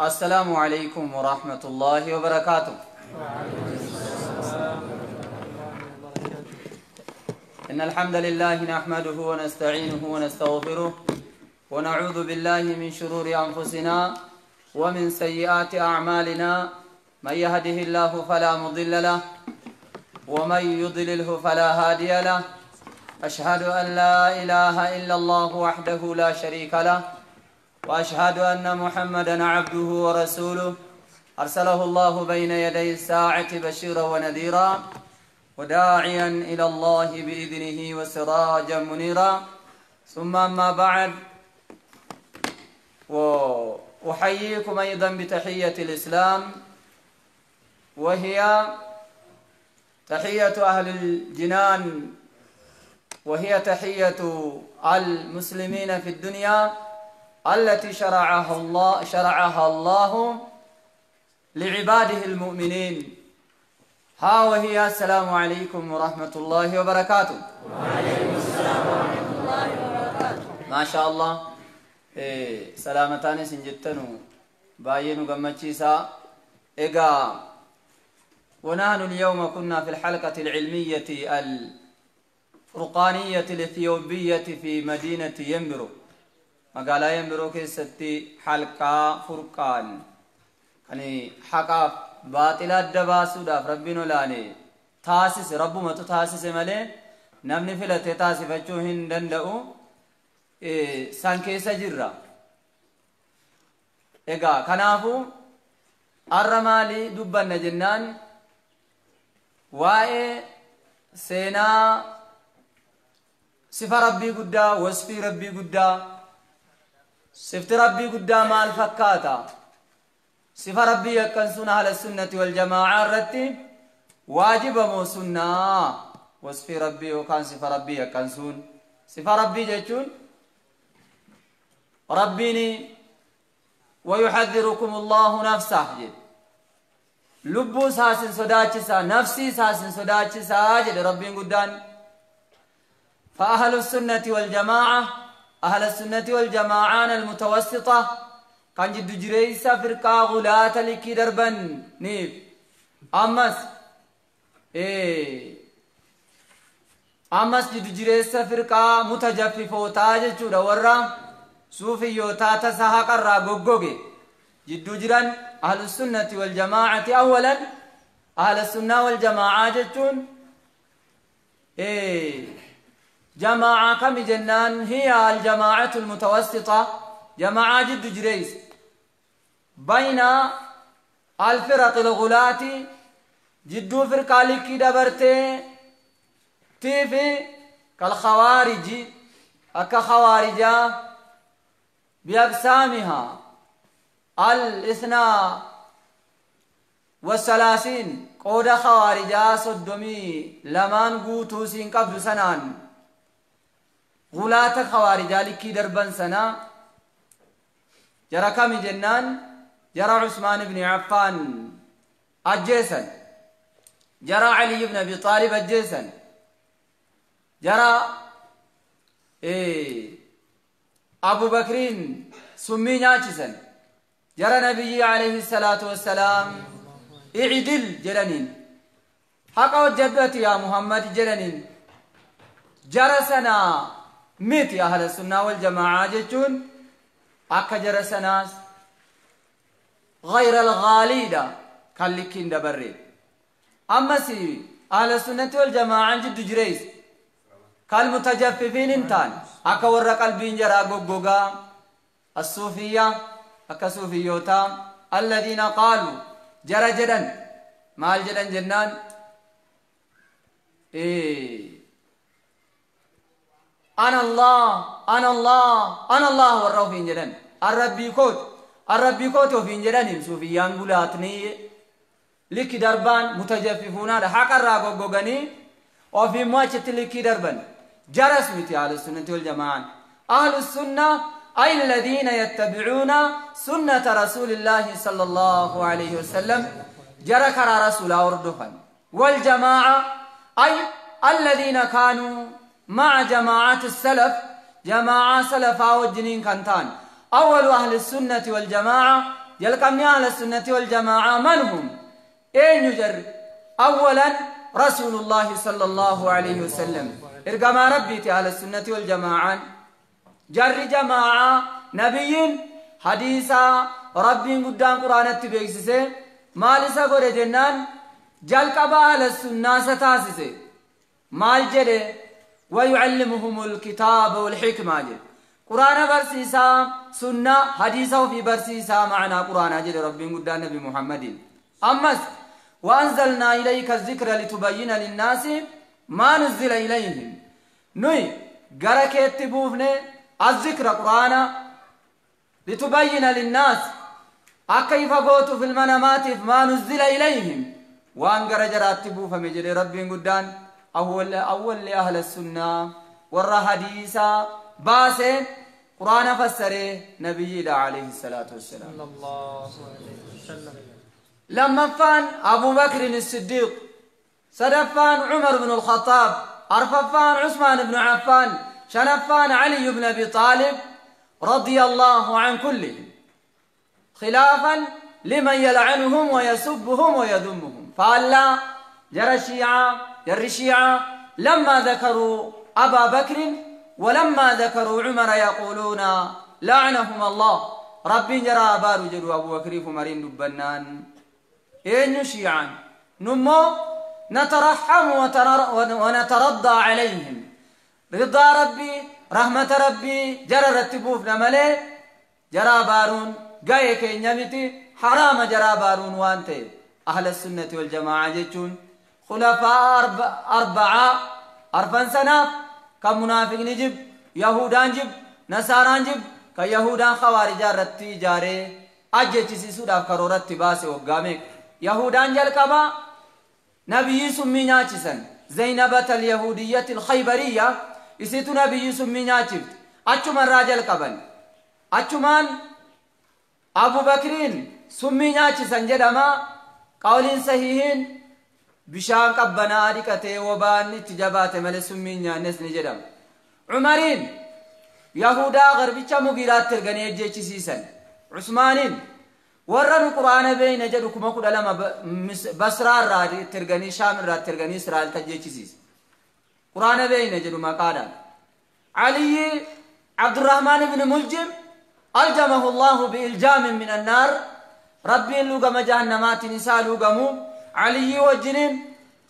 السلام عليكم ورحمة الله وبركاته. إن الحمد لله نحمده ونستعينه ونستغفره ونعوذ بالله من شرور أنفسنا ومن سيئات أعمالنا، من يهده الله فلا مضل له ومن يضلله فلا هادي له. أشهد أن لا إله إلا الله وحده لا شريك له، وأشهد أن محمدا عبده ورسوله، أرسله الله بين يدي الساعة بشيرا ونذيرا وداعيا إلى الله بإذنه وسراجا منيرا. ثم أما بعد، وأحييكم أيضا بتحية الإسلام، وهي تحية أهل الجنان، وهي تحية المسلمين في الدنيا التي شرعها الله لعباده المؤمنين. ها وهي السلام عليكم ورحمة الله وبركاته. وعليكم السلام ورحمة الله وبركاته. ما شاء الله. سلامتان سنجتنو باينو قمتشيسا إيقا. ونحن اليوم كنا في الحلقة العلمية الفرقانية الإثيوبية في مدينة يمبرو، مقالة يمبرو كيستي حلقة فرقان، يعني حقا باطلة دباسو داف ربنا لاني تاسس ربو ما تاسس ملي نمني فلتي تاسف أجوهن دندؤ سان كيسا جرا. إيقا كنافو الرمالي دبنا جنان واي سينا صفة ربي قدا وصفي ربي قدا صفت ربي قدا مال فكاتا صفة ربي يكنسون على السنة والجماعة الرتي واجب مو سنة وصفي ربي وكان صفة ربي يكنسون صفة ربي جتون ربيني ويحذركم الله نفسه جد لبو ساسن صداچسا نفسي ساسن صداچسا جد ربي قدان. فأهل السنة والجماعة أهل السنة والجماعة المتوسطة كان جد جريسة فرقا غلاة لكي دربن نيف أمس أمس جد جريسة فرقا متجففوتا جدو ورا صوفيوتا تسحق الراغوغوغي جدو جران أهل السنة والجماعة. أولا أهل السنة والجماعة جدون جماعة كم جنان هي الجماعة المتوسطة جماعة جد جريس بين الفرق الغلاة جدو فرقة لكي دبرتي تيفي كالخوارج أكا خوارجا بأقسامها 32 قود خوارجا صدمي لمان قوتو سين قبل سنان غلاة خوارجا لكي دربن سنة جرى كم جنان جرى عثمان بن عفان أجيسا جرى علي بن أبي طالب أجيسا جرى أبو بكرين سمي ناچسا جرى نبي عليه الصلاة والسلام اعدل جرنين حق وجدت يا محمد جرنين جرى سنة ميت يا أهل السنة والجماعة جتون أكا جرى سناس غير الغالي دا كاللكين دبري. أما سي أهل السنة والجماعة جد جريس كالمتجففين انتان أكا ورى قلبين جرى غوغوغا الصوفية أكا صوفيوتا الذين قالوا جرى جدن مال جدن جنان أنا الله أنا الله أنا الله والروفين جدن الربي كوت الربي كوت وفين جدن صوفيان قلاتني لكي دربان متجففون هذا حق الراغوغوغاني وفي مواجهة لكي دربان جرس متي أهل السنة والجماعة. أهل السنة أي الذين يتبعون سنة رسول الله صلى الله عليه وسلم جرى كرا رسول أوردفا. والجماعة أي الذين كانوا مع جماعة السلف جماعة سلفا والجنين كنتان. أول أهل السنة والجماعة jalqabni ahla sunnati wal jamaa'a man hum eenyu jarri? Awwalan rasuulullaahi sallallahu alayhi wasallam, ergamaa rabbiiti ahla sunnati wal jamaa'aan. Jarri jamaa'aa nabiyyiin hadiisaa rabbiin guddaan quraanatti beeksise maal isa godhe jennaan jalqaba ahla sunnaa isa taasise. Maal jedhe? ويعلمهم الكتاب والحكمة jedhe. Quraana barsiisaa, sunnaa hadiisa ofii barsiisaa, ma'anaa quraanaa jedhe rabbiin guddaan nabi Muhammadiin. Ammas وأنزلنا إليك الذكر لتبين للناس ما نزل إليهم، nuyi gara keetti buufne الذكر quraana لتبين للناس akka ifa gootuuf ilma namaatiif ما نزل إليهم waan gara jaraatti buufame jedhe rabbiin guddaan. Awwalli ahla sunnaa warra hadiisaa baase quraana fassaree nabiyyiidha alayhi salaatu wassalaam. Sallallahu alayhi wasallam. Lammaffaan Abu Bakrin Siddiiq, sadaffaan Umar ibn al-Khattaab, arfaffaan Usmaan ibn Affaan, shanaffaan Ali ibn Abi Taalib radiyallahu an kullihim, khilaafan liman yal'anuhum wa yasubbuhum wa yadhummuhum. Faallaa jara shii'aa, jarri shii'aa lamma dhakaruu Abaa Bakrin ولما ذكروا عمر يقولون لعنهم الله، ربي جرى بارو جدو أبو بكر فمرين دبنان. eenyu shiicaan? Nummoo نترحم ونترضى عليهم، رضا ربي رحمة ربي jara irratti buufna malee jara abaaruun ga'ee keenya miti, haraama jara abaaruun waan ta'e. Ahla sunnati wal jamaa'a jechuun khulafaa arba'aa arfan sanaaf kan munaafiqni jib, yahudaan jib, nasaaraan jib, kan yahudaan khawaarijaa irratti ijaaree ajjechisiisuudhaaf karooratti baase waggaa meeqa. Yahudaan jalqabaa nabiyyi summii nyaachisan, Zaynabata alyahudiyyati alkhaybariyya, isitu nabiyyi summii nyaachifte, achuma irraa jalqaban. Achumaan Abubakriin summii nyaachisan jedhama. Qawliin sahihiin bishaan qabbanaa dhiqatee wabaan itti jabaate malee summii nyaannes ni jedhama. Cumariin yahudaa garbicha Mugiiraatti erganii ajjeechisiisan. Cusmaaniin warra nu quraana beeyna jedhu 12,000 Basraa irraa itti erganii, Shaam irraa itti erganii Israa'el tajjeechisiise. Quraana beeyna jedhu maqaadhaan. Aliyyi Abdurrahmaan ibn Muljim aljamahu Allahu biiljaamin min annaar, rabbiin lugama jahannamaatiin isaa lugamu. Aliyyi wajjiniin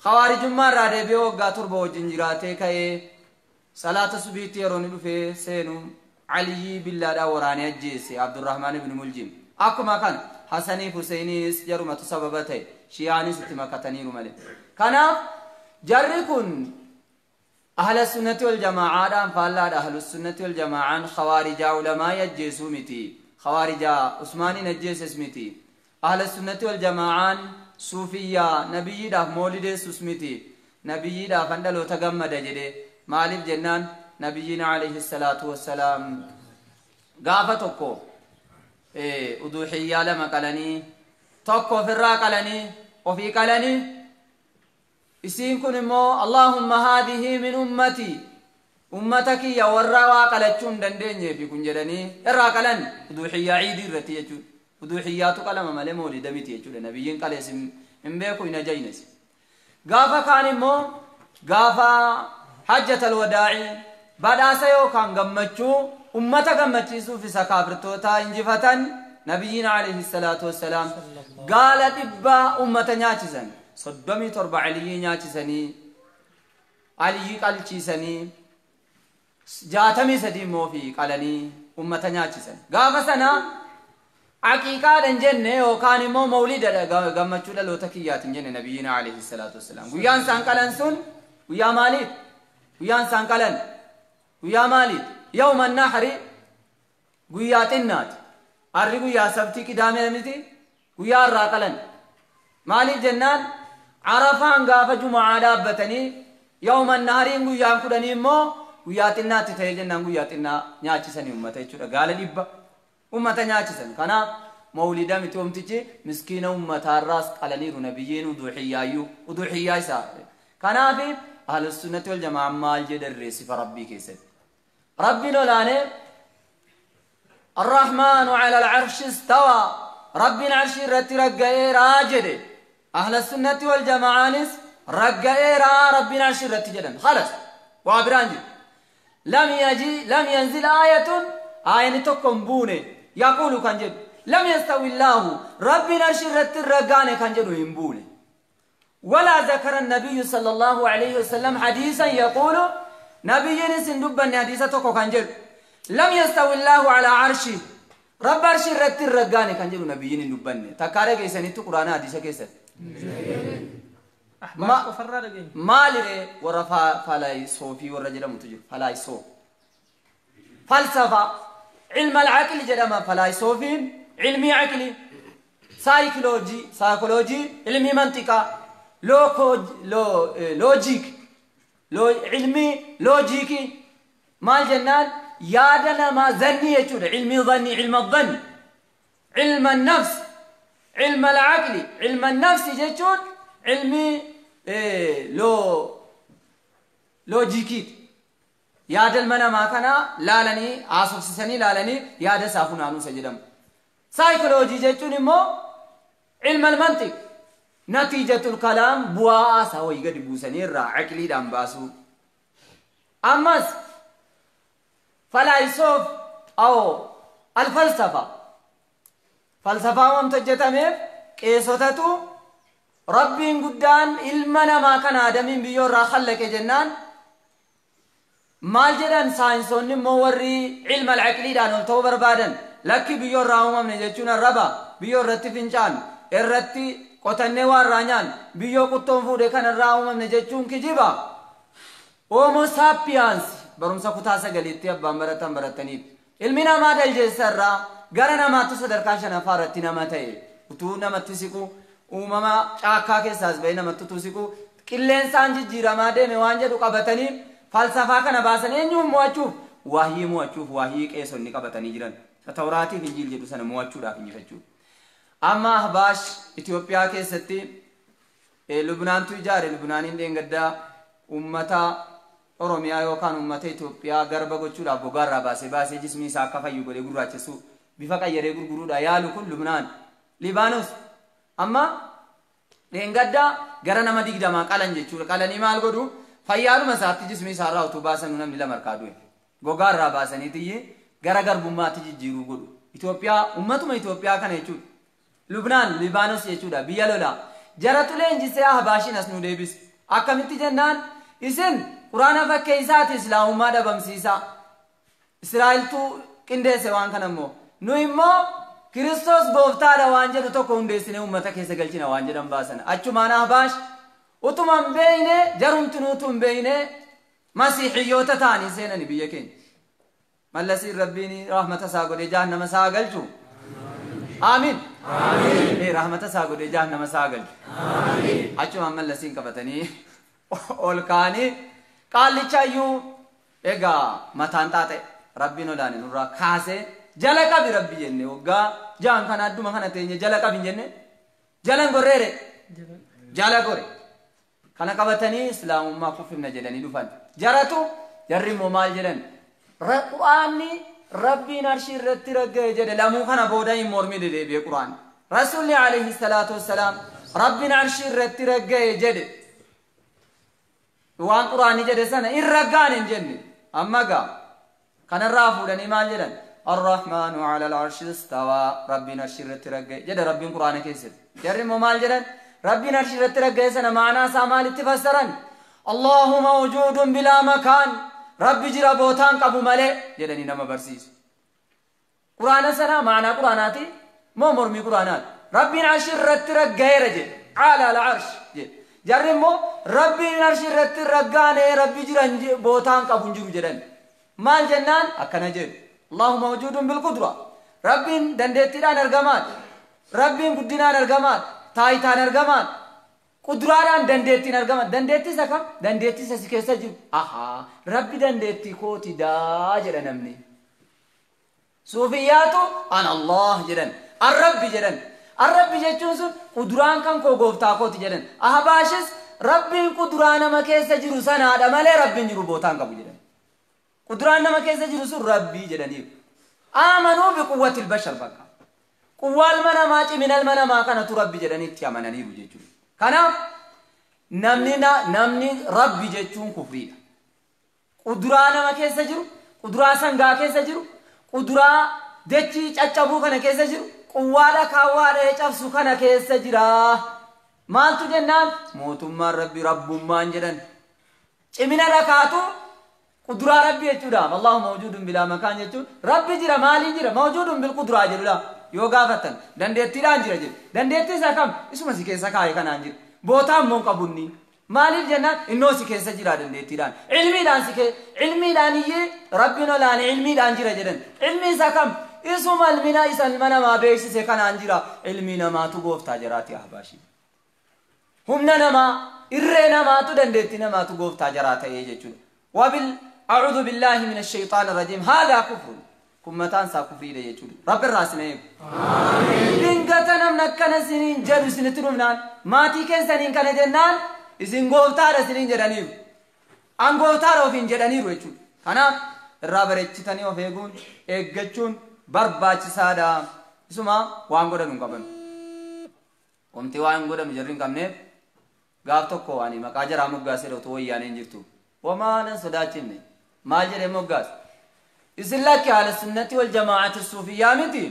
khawaarijummaa irraa deebi'ee waggaa 7 wajjin jiraatee ka'ee salaata subiitti yeroo inni dhufee seenu Aliyyi billaadhaan waraanee ajjeese Abdurrahmaan ibn Muljim. Akkuma kana Hasaniif Huseeniinis jarumatu sababa ta'e, Shi'aanis itti makataniiru malee. Kanaaf jarri kun ahla sunnati wal jamaa'aadhaan faallaadha. Ahlu sunnati wal jamaa'aan khawaarijaa ulamaa ajjeesuu miti, khawaarijaa Usmaaniin ajjeeses miti. Ahla sunnati wal jamaa'aan suufiyyaa nabiyyiidhaaf moolideessus miti. Nabiyyiidhaaf an dhaloota gammada jedhe. Maaliif jennaan nabiyyiin alayhi salaatu wassalaam gaafa tokko uduuxiyyaa 2 qalanii, tokko ofirraa qalanii, ofii qalanii, isiin kun immoo Allahumma haadhihi min ummati, ummata kiyya warra waa qalachuu hin dandeenyeefi kun jedhanii irraa qalan uduuxiyyaa ciidii irratti jechuudha. Uduuxiyyaatu qalama malee moolida miti jechuudha. Nabiyyiin qalees hin beeku, hin ajajnes. Gaafa kaan immoo gaafa hajjatal wadaa'i badhaasa yookaan gammachuu ummata gammachiisuuf isa kaafirtoota injifatan nabiyyiin alayhi salaatu wassalaam gaala 100 ummata nyaachisan. 37 Aliyyii nyaachisanii, Aliyyii qalchiisanii, 63 immoo fi qalanii ummata nyaachisan. Gaafa sana aqiiqaadhan jenne yookaan immoo mawlida gammachuu dhaloota kiyyaatiin jenne nabiyyiin alayhi salaatu wassalaam. Guyyaan isaan qalan sun guyyaa maaliif? Guyyaan isaan qalan guyyaa maaliif? Yawma nahri, guyyaa xinnaati. Harri guyyaa sabtii qidaamee miti, guyyaa irraa qalan. Maaliif jennaan Arafaan gaafa jumaa dhaabbatanii yawma nahriin guyyaan 10 immoo guyyaa xinnaatti ta'ee jennaan guyyaa xinnaa nyaachisanii ummata jechuudha. Gaala 100 ummata nyaachisan. Kanaaf mawlida miti homtichi, miskiina ummataarraas qalaniiru nabiyyiin uduuxiyyaayyuu uduuxiyyaa isaa. Kanaaf ahlus sunnati wal jamaa maal jedharree sifa rabbii keessatti? Rabbiin olaanee الرحمن على العرش استوى، ربنا عرشي رتي رجائرا جدي أهل السنة والجماعة رجائرا ربنا عرشي رتي جدا خلاص وابرانجي لم يجي لم ينزل آية آية تكون بوني يقول كان جد لم يستوي الله ربنا عرشي رتي رجاني كان جدو ينبوني ولا ذكر النبي صلى الله عليه وسلم حديثا يقول نبي سندبا حديثا تكو كان جد لم يستوي الله على عرشه رب عرش رتي الرجاني كان جدو نبيين دبني تكاره كيسني تو قرآن حديثة كيسن ما مالي ورفا فلاي صوفي ورجل متجر فلاي صوف فلسفة علم العقل جدما فلاي صوفين علمي عقلي سايكولوجي سايكولوجي علمي منطقة لوكو لو لوجيك لو علمي لوجيكي مال جنان يادنا ما ظني يجود علمي ظني علم الظن علم النفس علم العقل علم النفس يجود علمي إيه لو لوجيكي ياد المنا ما كان لالني عاصف سني لالني ياد سافنا نسجدم سايكولوجي يجود مو علم المنطق نتيجة الكلام بوا سوي قد بوسني را عقلي دام باسو أمس فلاسف أو الفلسفة فلسفة ومتجتمف كيسوتاتو ربين قدان إلمنا ما كان آدمين بيور را خلق جنان مال جدان ساينسون موري علم العقلي دان التوبر بادن لكي بيور را همم نجتون الربا بيور رتي فنجان الرتي قطنه وارانيان بيو قطن فوده كان را همم نجتون كجيبا هومو سابيانس barumsa kutaa sagaliitti abbaan baratan barataniif ilmi namaa daljeessarraa gara namaatti sadarkaa shanaffaa irratti nama ta'e utuu namatti siqu uumama caakkaa keessaas bahee namatti utuu siqu qilleensaan jijjiiramaa deeme waan jedhu qabatanii falsafaa kana baasan eenyuun mo'achuuf waahii mo'achuuf waahii qeessonni qabatanii jiran tawraatiif injiil jedhu sana mo'achuudhaaf injifachuuf. Amma Ahbaash Itoophiyaa keessatti Lubnaantu ijaare Lubnaaniin dheengaddaa uummata Oromiyaa yookaan uummata Itoophiyaa garba gochuudhaaf gogaarraa baasee baasee jismii isaa akka fayyu godhee gurraachessu bifa qayyaree gurguruudha yaalu kun Lubnaan. Libaanos amma dheengaddaa gara nama 20 qalan jechuudha. Qalanii maal godhu fayyaadhuma isaatti jismii isaarraa utuu baasanuu namni lama harkaa du'e. Gogaarraa baasaniitiyyi gara garbummaatti jijjiiruu godhu. Itoophiyaa uummatuma Itoophiyaa kana jechuudha. Lubnaan Libaanos jechuudha biyya lolaa. Jaratu leenjisee Ahbaashiin as nu deebise. Akkamitti jennaan isin quraana fakkeessaati islaamummaa dhabamsiisaa. Israa'eltu qindeesse waan kana immoo nu immoo Kiristoos gooftaadha waan jedhu tokko hundeessine uummata keessa galchina waan jedhan baasan. Achumaan Ahbaash utuma hin beeyne jarumti nuutu hin beeyne masiixiyyoota ta'anii seenani biyya keenya. Mallasiin rabbiin rahmata isaa godhee jahannama isaa galchu. Amiin. Amiin. Rahmata isaa godhee jahannama isaa galchu. Amiin. Achumaan mallasiin qabatanii ol kaanii qaallichaayyuu egaa mataan xaaxe rabbiin olaane nurraa kaasee jala qabi rabbi jenne waggaa jaan kana adduma kana teenye jala qabi jenne jalan gorreere jala gore kana qabatanii islaamummaa kuffifna jedhanii dhufan jaratu jarri immoo maal jedhan quraanni rabbiin arshii irratti ragga'e jedhe lamuu kana booda hin mormi dedeebi'e quraanni rasuulli alayhi salaatu wassalaam rabbiin arshii irratti ragga'e jedhe waan quraanni jedhe sana in raggaan hin jenne amma gaa kanarraa fuudhanii maal jedhan arrahmaanu ala al'arshi istawaa rabbiin arshii irratti ragga'e jedhe rabbiin quraana keessatti jarri immoo maal jedhan rabbiin arshii irratti ragga'e sana maanaa isaa maalitti fassaran allahu mawjuudun bilaa makaan rabbi jira bootaan qabu malee jedhanii nama barsiisu quraana sana maanaa quraanaati moo mormii quraanaati rabbiin arshii irratti ragga'eera jedhe ala al'arsh jedhe jarri immoo rabbiin arshii irratti raggaane rabbi jiran bootaan qabu hin jiru jedhan maal jennaan akkana jedhu allahu mawjuudun bilqudra rabbiin dandeettiidhaan argamaadha rabbiin guddinaan argamaadha taayitaan argamaadha quduraadhaan dandeettiin argamaadha dandeettii isa kam dandeettii isa si keessa jiru ahaa rabbi dandeettii kooti daa jedha namni suufiyyaatu an allah jedhan an rabbi jedhan Arrabbi jechuun sun quduraan kan koo gooftaa kooti jedhan. Ahbaashis rabbiin quduraa nama keessa jiru sanaadha malee rabbiin jiru bootaan qabu jedhan. Quduraan nama keessa jiru sun rabbii jedhaniiru. Aamanuu biquwwatil bashar bakka. Quwwaa ilma namaa, cimina ilma namaa kanatu rabbi jedhanii itti amananiiru jechuudha. Kanaaf namni rabbi jechuun kufriidha. Quduraa nama keessa jiru, quduraa sangaa keessa jiru, quduraa dachii caccabuu kana keessa jiru, quwwaa dhakaa waa cabsu kana keessa jira. Maaltu jennaan mootummaan rabbi rabbummaan jedhan. Cimina dhakaatu quduraa rabbi jechuudha. Allahu mawjuudun bilaa makaan jechuun rabbi jira, maaliin jira? Mawjuudun bil quduraa jedhudha. Yoo gaafatan dandeettiidhaan jira jedhu. Dandeettii isaa kam? Isuma si keessa kaa'e kanaan jira. Bootaa immoo hin qabunni. Maaliif jennaan innoo si keessa jira dandeettiidhaan. Ilmiidhaan si keessa, ilmiidhaan iyyee rabbiin olaane ilmiidhaan jira jedhan. Ilmi isaa kam? Isuma ilmina isa ilma namaa beeksise kanaan jira. Ilmi namaatu gooftaa jiraati ahbaashii. Humna namaa, irree namaatu, dandeettii namaatu gooftaa jaraa ta'ee jechuudha. Wabil a'uudhu billaahi min ash-shaytaan ar-rajiim. Haadaa kufrun. Kun mataan isaa kufriidha jechuudha. Rabbi irraa isin eegu. Dingata namni akkana isiniin jedhu isinitti dhufnaan maatii keessaniin kana jennaan isin gooftaadha isiniin jedhaniiru. An gooftaadha ofiin jedhaniiru jechuudha. Kanaaf irraa bareechitanii of eeguun eeggachuun barbaachisaadha. Isuma waan godhanu hin qaban. Wanti waan godhanu jarri hin qabneef gaaf tokko ani maqaa jaraa moggaasee otoo wayyaaneen jirtu. Wamaa nan sodaachifne. Maal jedhee moggaase? Isin lakki ahla sunnati wal jamaa'ati suufiyyaa miti.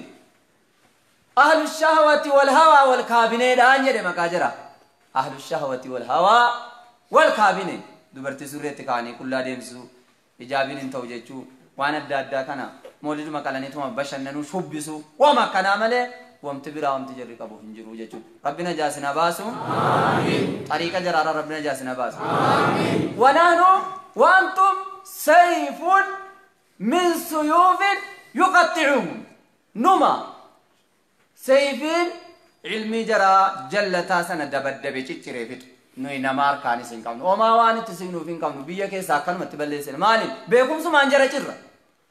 Ahlu shahwati wal hawaa wal kaabineedhaan jedhe maqaa jara. Ahlu shahwati wal hawaa wal kaabine. Dubartii surreetti kaa'anii qullaa deemsisuu, ijaabiin hin ta'u jechuu, waan adda addaa kana mooliduma qalaniituma bashannanuu, shubbisuu, wama akkanaa malee wamti biraa wamti jarri qabu hin jiru jechuudha. Rabbi najaa isin haa baasu. Xariiqa jaraarraa Rabbi najaa isin haa baasu. Wanaanu waantum sayfun min suyuufin yuqaxxicuhum. Numa sayfiin ilmii jaraa jallataa sana dabaddabe cicciree fixu. Nuyi nama harkaanis hin qabnu. Homaa waan itti siqnuuf hin qabnu. Biyya keessaa akkanumatti balleessine. Maaliif? Beekumsumaan jara cirra.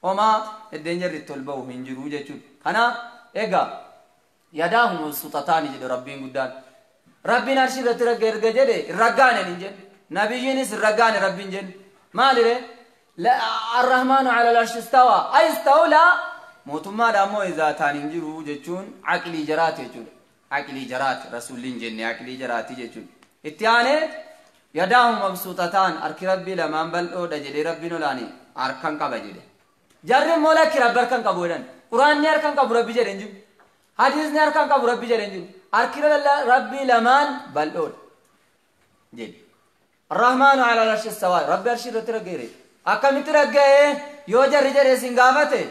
Homaa iddeen jarri itti ol ba'u hin jiru jechuudha. Kanaaf egaa yadaahu mabsuutataani jedhe Rabbiin guddaan. Rabbiin arshii irratti ragga erga jedhe hin raggaane hin jenne. Nabiyyiinis hin raggaane Rabbiin jenne. Maalire? Arrahmaanu ala al-arshi istawaa. Ay istawlaa mootummaadhaan moo zaataan hin jiru jechuun aqlii jaraati jechuudha. Aqlii jaraati rasuulli hin jenne aqlii jaraati jechuudha. Itti aanee yadaahu mabsuutataan harki Rabbii lamaan bal'oodha jedhee Rabbiin olaane harkan qaba jedhe. Jarri immoo lakki Rabbi harkan qabu jedhan. Quraanni harkan qabu Rabbi jedhe hin jiru. Hadiisni harkan qabu Rabbi jedhe hin jiru. Harki Rabbii lamaan bal'oodha jedhe. Arrahmaanu ala al-arshi istawaa. Rabbi arshii irratti ragga'eere. Akkamitti ragga'ee yoo jarri jedhee isin gaafate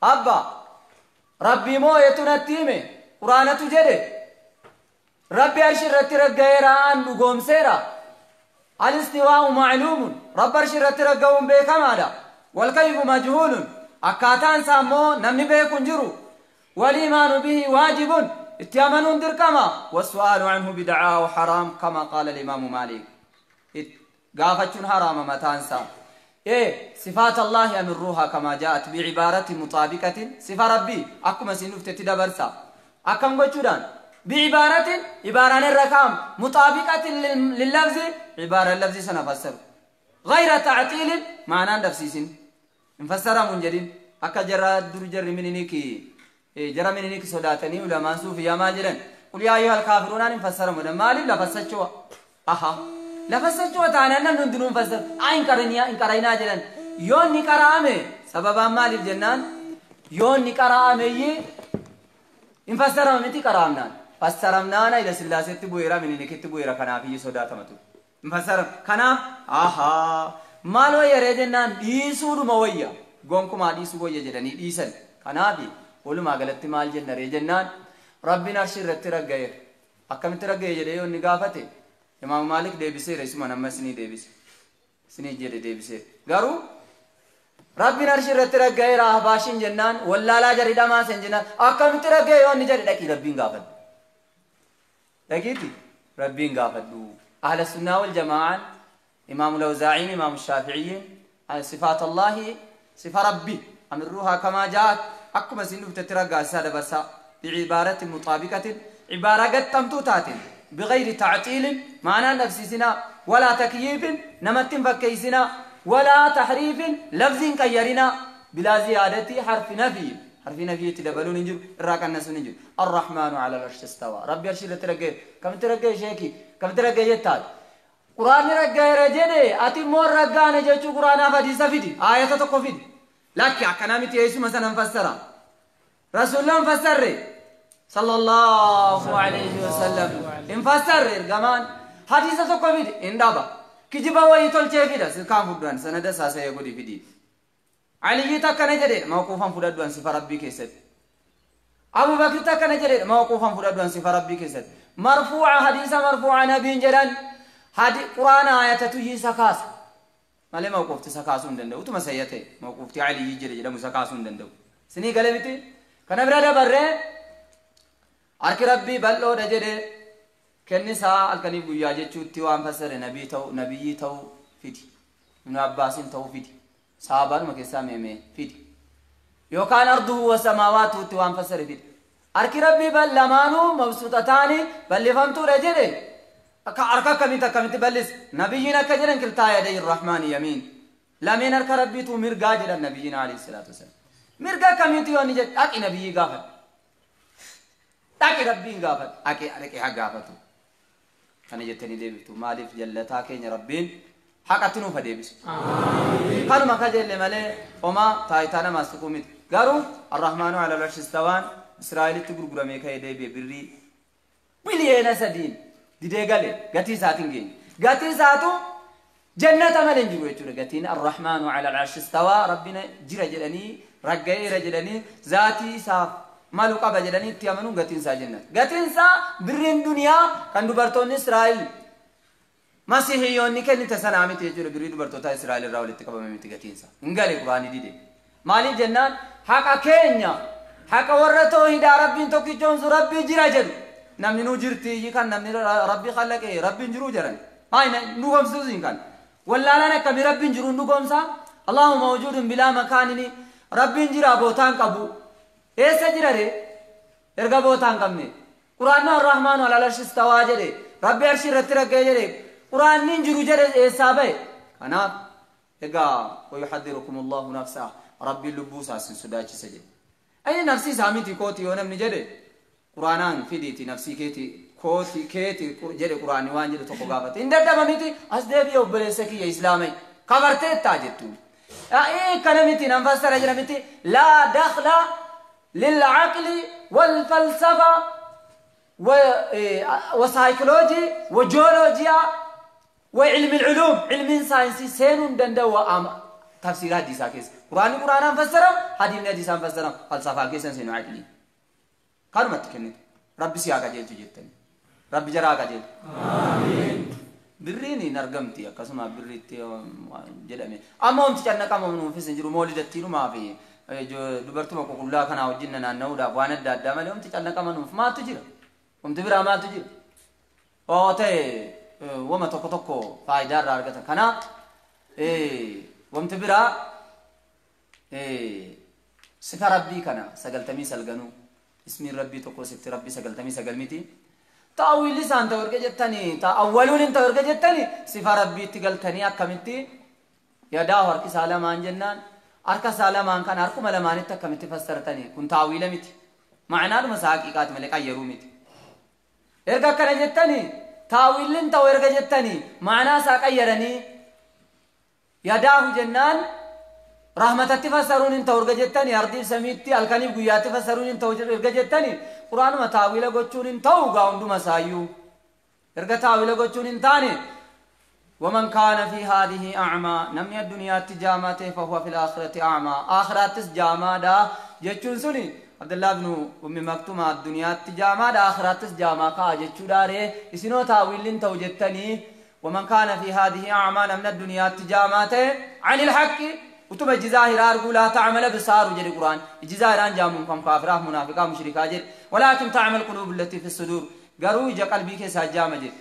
abba Rabbii moo'etu natti hime Quraanatu jedhe Rabbi arshii irratti ragga'eera an dhugoomseera. Al-istiwaa'u ma'luumun. Rabbi arshii irratti ragga'uun beekamaadha. Wal kayfu majhuulun. Akkaataan isaa immoo namni beeku hin jiru. Wal iimaanu bihi waajibun. Itti amanuun dirqama. Wassu'aalu anhu bid'aa wa haraam kama qaala al-imaamu Maalik. Gaafachuun haraama mataan isaa. Sifaat Allaahi amirruuhaa kamaa jaa'at bi'ibaarati muxaabiqatin sifa Rabbii akkuma isin dhuftetti dabarsa. Akkam gochuudhaan? Bi'ibaaratin ibaaraan irra kaa'amu muxaabiqatin lillafzi ibaaraan lafzii sana fassaru. Gayra ta'xiilin ma'anaan dhabsiisin. Hin fassaramu hin jedhin. Akka jara dur jarri mininiki jara mininiki sodaatanii ulamaan suufiyyaa maal jedhan? Qul yaa ayyuhal kaafiruunaan hin fassaramu jedhan. Maaliif lafa socho'a? Aha. Lafa socho'a taanaan namni hundinuu hin fassaru. Haa hin qara'inaa hin qara'inaa jedhan. Yoo inni qara'ame sababaan maaliif jennaan? Yoo inni qara'ameyyii hin fassarama miti qara'amnaan. Fassaramnaan Hayila Sillaaseetti bu'eera mininikitti bu'eera kanaafiyyuu sodaatama ture. Hin fassaramu. Kanaaf ahaa maal wayya ree jennaan dhiisuudhuma wayya. Gonkumaa dhiisuu wayya jedhanii dhiisan. Kanaaf walumaa galatti maal jenna ree jennaan Rabbiin arshii irratti ragga'eera. Akkamitti ragga'e jedhee yoo inni gaafate Imaamu Maalik deebiseera isuma amma isinii deebise. Isinii jedhe deebiseera. Garuu Rabbiin arshii irratti ragga'eera ahbaashiin jennaan wallaalaa jarri dhamaasan jennaan akkamitti ragga'e yoo inni jedhe dhaqii Rabbiin gaafadhu. Dhaqiiti Rabbiin gaafadhu. Ahla sunnaa wal jamaa'aan Imaamu Lawzaa'iin Imaamu Shaafi'iyyiin sifaat Allaahi sifa Rabbi amirruuhaa kamaa jaa'at akkuma isin dhuftetti raggaasisaa dabarsaa bi'ibaaratin muxaabiqatin ibaaraa gaxxamtuu taateen bighayri ta'xiilin ma'anaan dhabsiisinaa walaa takyiifin namatti hin fakkeessinaa walaa tahriifin lafziin qayyarinaa bilaa ziyaadati harfi nafi Harfi nafyiitti dabaluun hin jiru, irraa qannasuun hin jiru. Arrahmaanu ala al-arshi istawa. Rabbi arshii irratti ragga'e. Kamitti ragga'e sheeki? Kamitti ragga'e jettaati? Quraanni ragga'eera jedhe, ati immoo raggaane jechuu quraanaaf hadiisa fidi. Aayata tokko fidi. Lakki akkanaa miti, eessuma sanan fassara. Rasuullaan fassarre. Sallallahu alayhi wasallam. Hin fassarre ergamaan. Hadiisa tokko fidi. Hin dhaba. Kijiba wayii tolchee fida. Silkaan fudhan sanada isaa sayee godhi fidi. Aliyyi takkana jedhe, mawquufan fudhadhu an sifa rabbii keessatti. Abu Bakr takkana jedhe, mawquufan fudhadhu an sifa rabbii keessatti. Marfuu'a, hadiisa marfuu'a nabiin jedhan hadi quraana ayatatu isa kaasa. Malee mawquufti isa kaasuu hin danda'u. Utuma sayya ta'e mawquufti Aliyyi jedhe jedhamu isa kaasuu hin danda'u. Sinii galee miti? Kana bira dabarree harki rabbii bal'oodha jedhe, kennisaa halkaniif guyyaa jechuutti waan fassare nabii ta'u, nabiyyii ta'uu fidi. Ibnu Abbaasin ta'uu fidi. Saabaanuma keessaa meemee fidi. Yookaan arduhu wa samaawaatuutti waan fassare fidi. Harki rabbii bal lamaanuu mabsuuxataani bal'ifamtuudha jedhe. Akka harka akkamitti akkamitti bal'ise? Nabiyyiin akka jedhan kiltaa yaday rahmaani yamiin. Lameen harka rabbiitu mirgaa jedhan nabiyyiin alayhi salaatu wasalam. Mirga akkamiitu yoo inni jedhe, dhaqi nabiyyii gaafadhu. Dhaqi rabbiin gaafadhu. Dhaqi dhaqi haa gaafatu. Kana jettanii deebiftu. Maaliif jallataa keenya rabbiin haqatti nuuf deebisu. Kanuma kajeelle malee homaa taayitaa namaas tuquu miti. Garuu Arrahmaanu ala al-arshi istawaan Israa'elitti gurguramee ka'ee deebi'e birrii biliyeena 3n didee gale, gatii isaatiin geenye. Gatii isaatu jannata malee hin jiru jechuudha. Gatiin Arrahmaanu ala al-arshi istawaa rabbiin jira jedhanii, ragga'eera jedhanii, zaatii isaaf malu qaba jedhanii itti amanuun gatiin isaa jannata. Gatiin isaa birriin duniyaa kan dubartoonni Israa'el Masihiyyoonni kennite sanaa miti jechuudha. Birrii dubartoota Israa'el irraa walitti qabame miti gatiin isaa. Hin gale, quraanii dide. Maaliif jennaan haqa keenya, haqa warra toohidaa, rabbiin tokkichoomsu, rabbii jira jedhu. Namni nu jirti kan namni rabbii khallaqe rabbiin jiruu jedhan. Haa nu gomsuusin kan. Wallaalaan akkamii rabbiin jiruun nu gomsaa? Allahu mawjuudun bilaa makaanini, rabbiin jira bootaan qabu. Eessa jira ree? Erga bootaan qabne. Quraanni Arrahmaanu alal arshi istawaa jedhe. Rabbi arshii irratti ragga'e jedhe. Quraanni hin jiru jedhe eessaa ba'e? Kanaaf egaa wayuhadhirukum Allahu nafsaa, rabbiin lubbuu isaa isin sodaachisa jedhe. Inni nafsi isaa miti kooti yoo namni jedhe, quraanaan fidiiti nafsii keeti kooti keeti jedhe, quraanni waan jedhu tokko gaafate. Hin dadhaba miti, as deebi'e obboleessa kiyya islaamai. Kabarteettaa jettuun. Kana miti nan fassara jedha miti. Laa dakhla lil'aqli wal falsafa wa saayikoloojii wa jooloojiyaa wa ilmi ulum, ilmiin saayinsii seenuu hin danda'u tafsiira hadiisaa keessa. Quraanni quraanaan fassaramu, hadiifni hadiisaan fassaramu, falsafaa keessa seenu aqlii. Kanumatti kennitu. Rabbi si haa qajeelchu jettani. Rabbi jara haa qajeelchu. Birriin hin argamti akkasuma birriitti jedhame. Amma wanti cannaqama nuufis hin jiru, moolidattiinumaa fi dubartuma ququllaa kanaa wajjin naanna'uudhaaf waan adda addaa malee wanti cannaqama nuuf maaltu jira? Wanti biraa maaltu jira? Oo ta'e wama tokko tokko faayidaa irraa argatan. Kanaaf wanti biraa sifa rabbii kana 99nuu, ismiin rabbii tokko, sifti rabbii 99 miti. Taawwiilli isaan ta'u erga jettanii, awwaluun hin ta'u erga jettanii, sifa rabbiitti galtanii akkamitti yadaa harki isaa lamaan jennaan, harka isaa lamaan kana harkuma lamaanitti akkamitti fassartanii? Kun taawwiila miti. Ma'anaadhuma isaa haqiiqaati malee qayyaruu miti. Erga akkana jettanii, taawwiilli hin ta'u erga jettanii, ma'anaa isaa qayyaranii yadaahu jennaan rahmatatti fassaruun hin ta'u erga jettanii, ardiif samiitti halkaniif guyyaatti fassaruun hin ta'u erga jettanii, quraanuma taawwiila gochuun hin ta'u gaa hunduma isaayyuu. Erga taawwiila gochuun hin taane, ومن كان في هذه أعمى، نمني الدنيا جامعته فهو في الآخرة أعمى، آخراتس جامع دا جتشون سني عبد الله بن أم مكتوم الدنيا جامع دا آخراتس جامع كا جتشو داري إسنو تاويل تو جتني. ومن كان في هذه أعمى، نمن الدنيا جامعته عن الحق وتبا جزاهر أرجو لا تعمل بصار جري القرآن جزاهران جامون كم كافرة منافقة مشركة جري ولكن تعمل قلوب التي في الصدور، قالوا إجا قلبي كيسا جامع جري.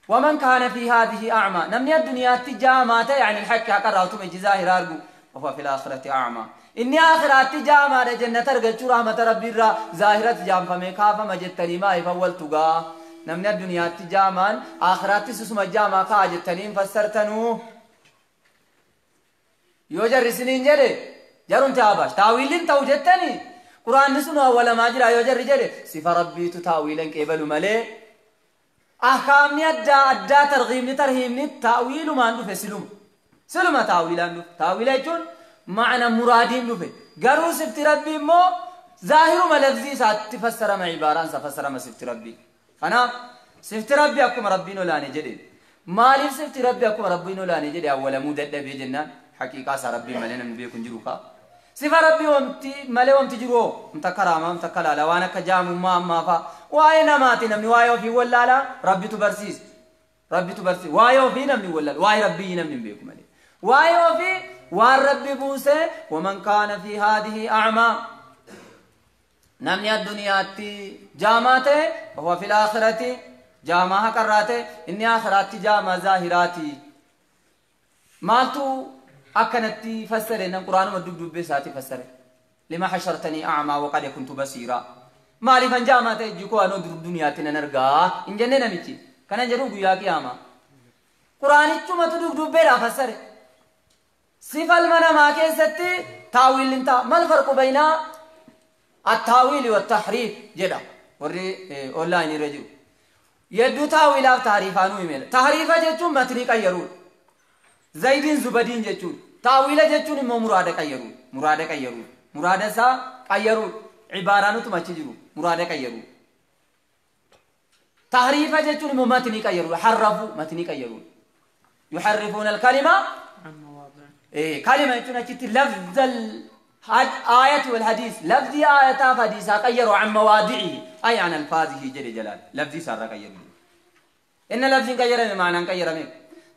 ومن كان في هذه أعمى، نمني الدنيا تجامعته يعني الحق قرأتم جزاهر أرجو وهو في الآخرة أعمى، إني آخرات جامعة جنة ترجع رحمة ربي را ظاهرة جام فما كاف ما جتني ما يفول تجا نمني الدنيا تجامان آخرات سسما جامع كاجتني فسرتنو yoo jarri isiniin jedhe jarun taabash taawiliin ta'u jettani. Quraanni sun awwalamaa jira yoo jarri jedhe sifa rabbiitu taawiilan qeebalu malee ahkaamni addaa addaa targhiibni tarhiibni taawiilumaan dhufe siluma siluma taawiilaan dhufe taawiila jechuun macna muraadiin dhufe garuu sifti rabbii immoo zaahiruma lafzii isaatti fassarama ibaaraan isa fassarama sifti rabbii kanaaf sifti rabbii akkuma rabbiin olaane jedhe maaliif sifti rabbii akkuma rabbiin olaane jedhe awwalamuu dadhabee jennaan haqiiqaa isaa rabbiin malee namni beeku hin jiru kaa sifa rabbii wamti malee wamti jiru hoo wamta karaamaa wamta kalaala waan akka jaamummaa ammaa fa'a waa'ee namaati namni waa'ee ofii wallaalaa rabbitu barsiisa rabbitu barsiisa waa'ee ofii namni wallaala waa'ee rabbii namni hin beeku malee waa'ee ofii waan rabbi buuse waman kaana fi haadihi acmaa namni addunyaatti jaamaa ta'e fahuwa fil aakhirati jaamaa haqarraa ta'e inni aakhiraatti jaamaa zaahiraati maaltu akkanatti fassare nan quraanuma dubdubbee isaati fassare lima hashartanii acmaa waqad kuntu basiiraa maaliifan jaamaa ta'e ijji koo anoo duniyaatti nan argaa hin jenne namichi kanan jedhu guyyaa qiyaamaa quraanichumatu dubdubbeedhaa fassare sifa ilma namaa keessatti taawiilli ta'a mal farqu baynaa attaawili wattahriif jedha warri onlaayinii irra jiru yedduu taawilaaf tahriifaa nuu himeedha tahriifa jechuun matnii qayyaruudha zaydiin zubadiin jechuudha taawila jechuun immoo muraada qayyaruudha muraada qayyaruudha muraada isaa qayyaruudha cibaaraan utuma achi jiru muraada qayyaruudha tahriifa jechuun immoo matnii qayyaruudha harrafuu matnii qayyaruudha yuharrifuuna alkalima kalima jechuun achitti lafza آية والحديث لفظي آية حديث غيروا عن مواضعه أي عن ألفاظه جل جلاله لفظي سار غيروا إن لفظ غير معنى غير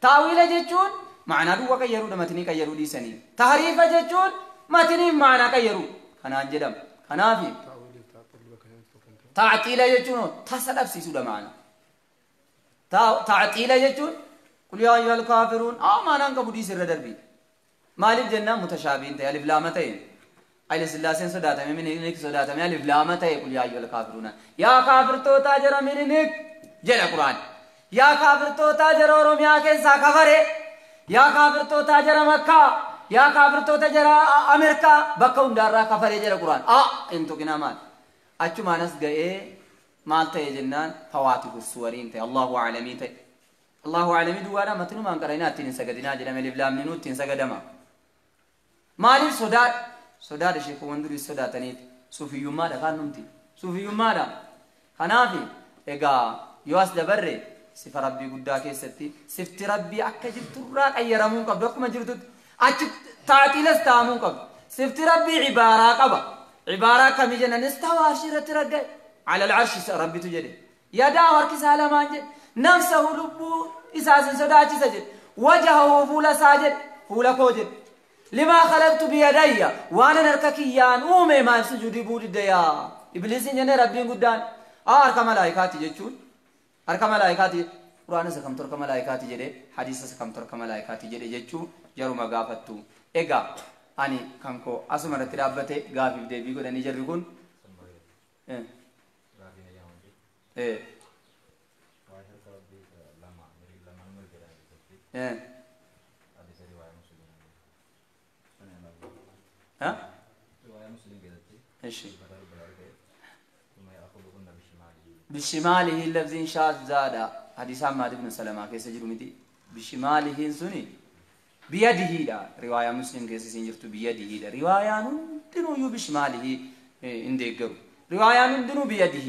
تاويل جچون معنى دو غيروا متني غيروا دي سني تحريف جچون متني معنى غيروا كان جدم كنافي تعطيل جچون تسلف سيسو معنى تعطيل جچون قل يا أيها الكافرون معنى قبودي سر دربي مالف جنة متشابهين تي ألف لام تي أيل سلاسين صداتة من إنك صداتة من ألف لام تي قل يا أيها الكافرون يا كافر تو تاجر من إنك جل القرآن يا كافر تو تاجر روميا كيسا كفره يا كافر تو تاجر مكة يا كافر تو تاجر أمريكا بكون دارا كفره جل القرآن انتو كنا مال أچو مانس گئے مال تي جنان فواتح السورين تي الله أعلمي تي الله أعلمي دوانا متنو ما انكرينا تين سجدنا جل من ألف لام نون تين سجدما maaliif sodaadha sodaadha sheekowwan durii sodaataniiti suufiyyummaadha kaan numti suufiyyummaadha kanaaf egaa yoo as dabarre sifa rabbii guddaa keessatti sifti rabbii akka jirturraa qayyaramuu qabdu akkuma jirtutti achi taaxiilas ta'amuu qabdu sifti rabbii cibaaraa qaba cibaaraa akkamii jennan istawaa arshii irratti ragga'e ala alcarshi rabbitu jedhe yadaa harki isaa lamaan jedhe nafsahu lubbuu isaas hin sodaachisa jedhe wajahahu fuula isaa jedhe fuula koo jedhe لما خلقت بيدي وانا نرككيان اومي ما سجودي بودي ديا ابليس جن ربي قدان ارك ملائكاتي جچون ارك ملائكاتي قران سكم ترك ملائكاتي جدي حديث سكم ترك ملائكاتي جدي جچو جرو مغافتو ايغا اني كانكو اسمرت دابته غافي دي بي غدني جرغون ايه ايه ها؟ ايش؟ بشماله اللفظ شاذ زاد حديث حماد بن سلمة كيس جرمتي بشماله سني بيده لا رواية مسلم كيس سنجرت بيده لا رواية دنو يو بشماله انديقرو رواية دنو بيده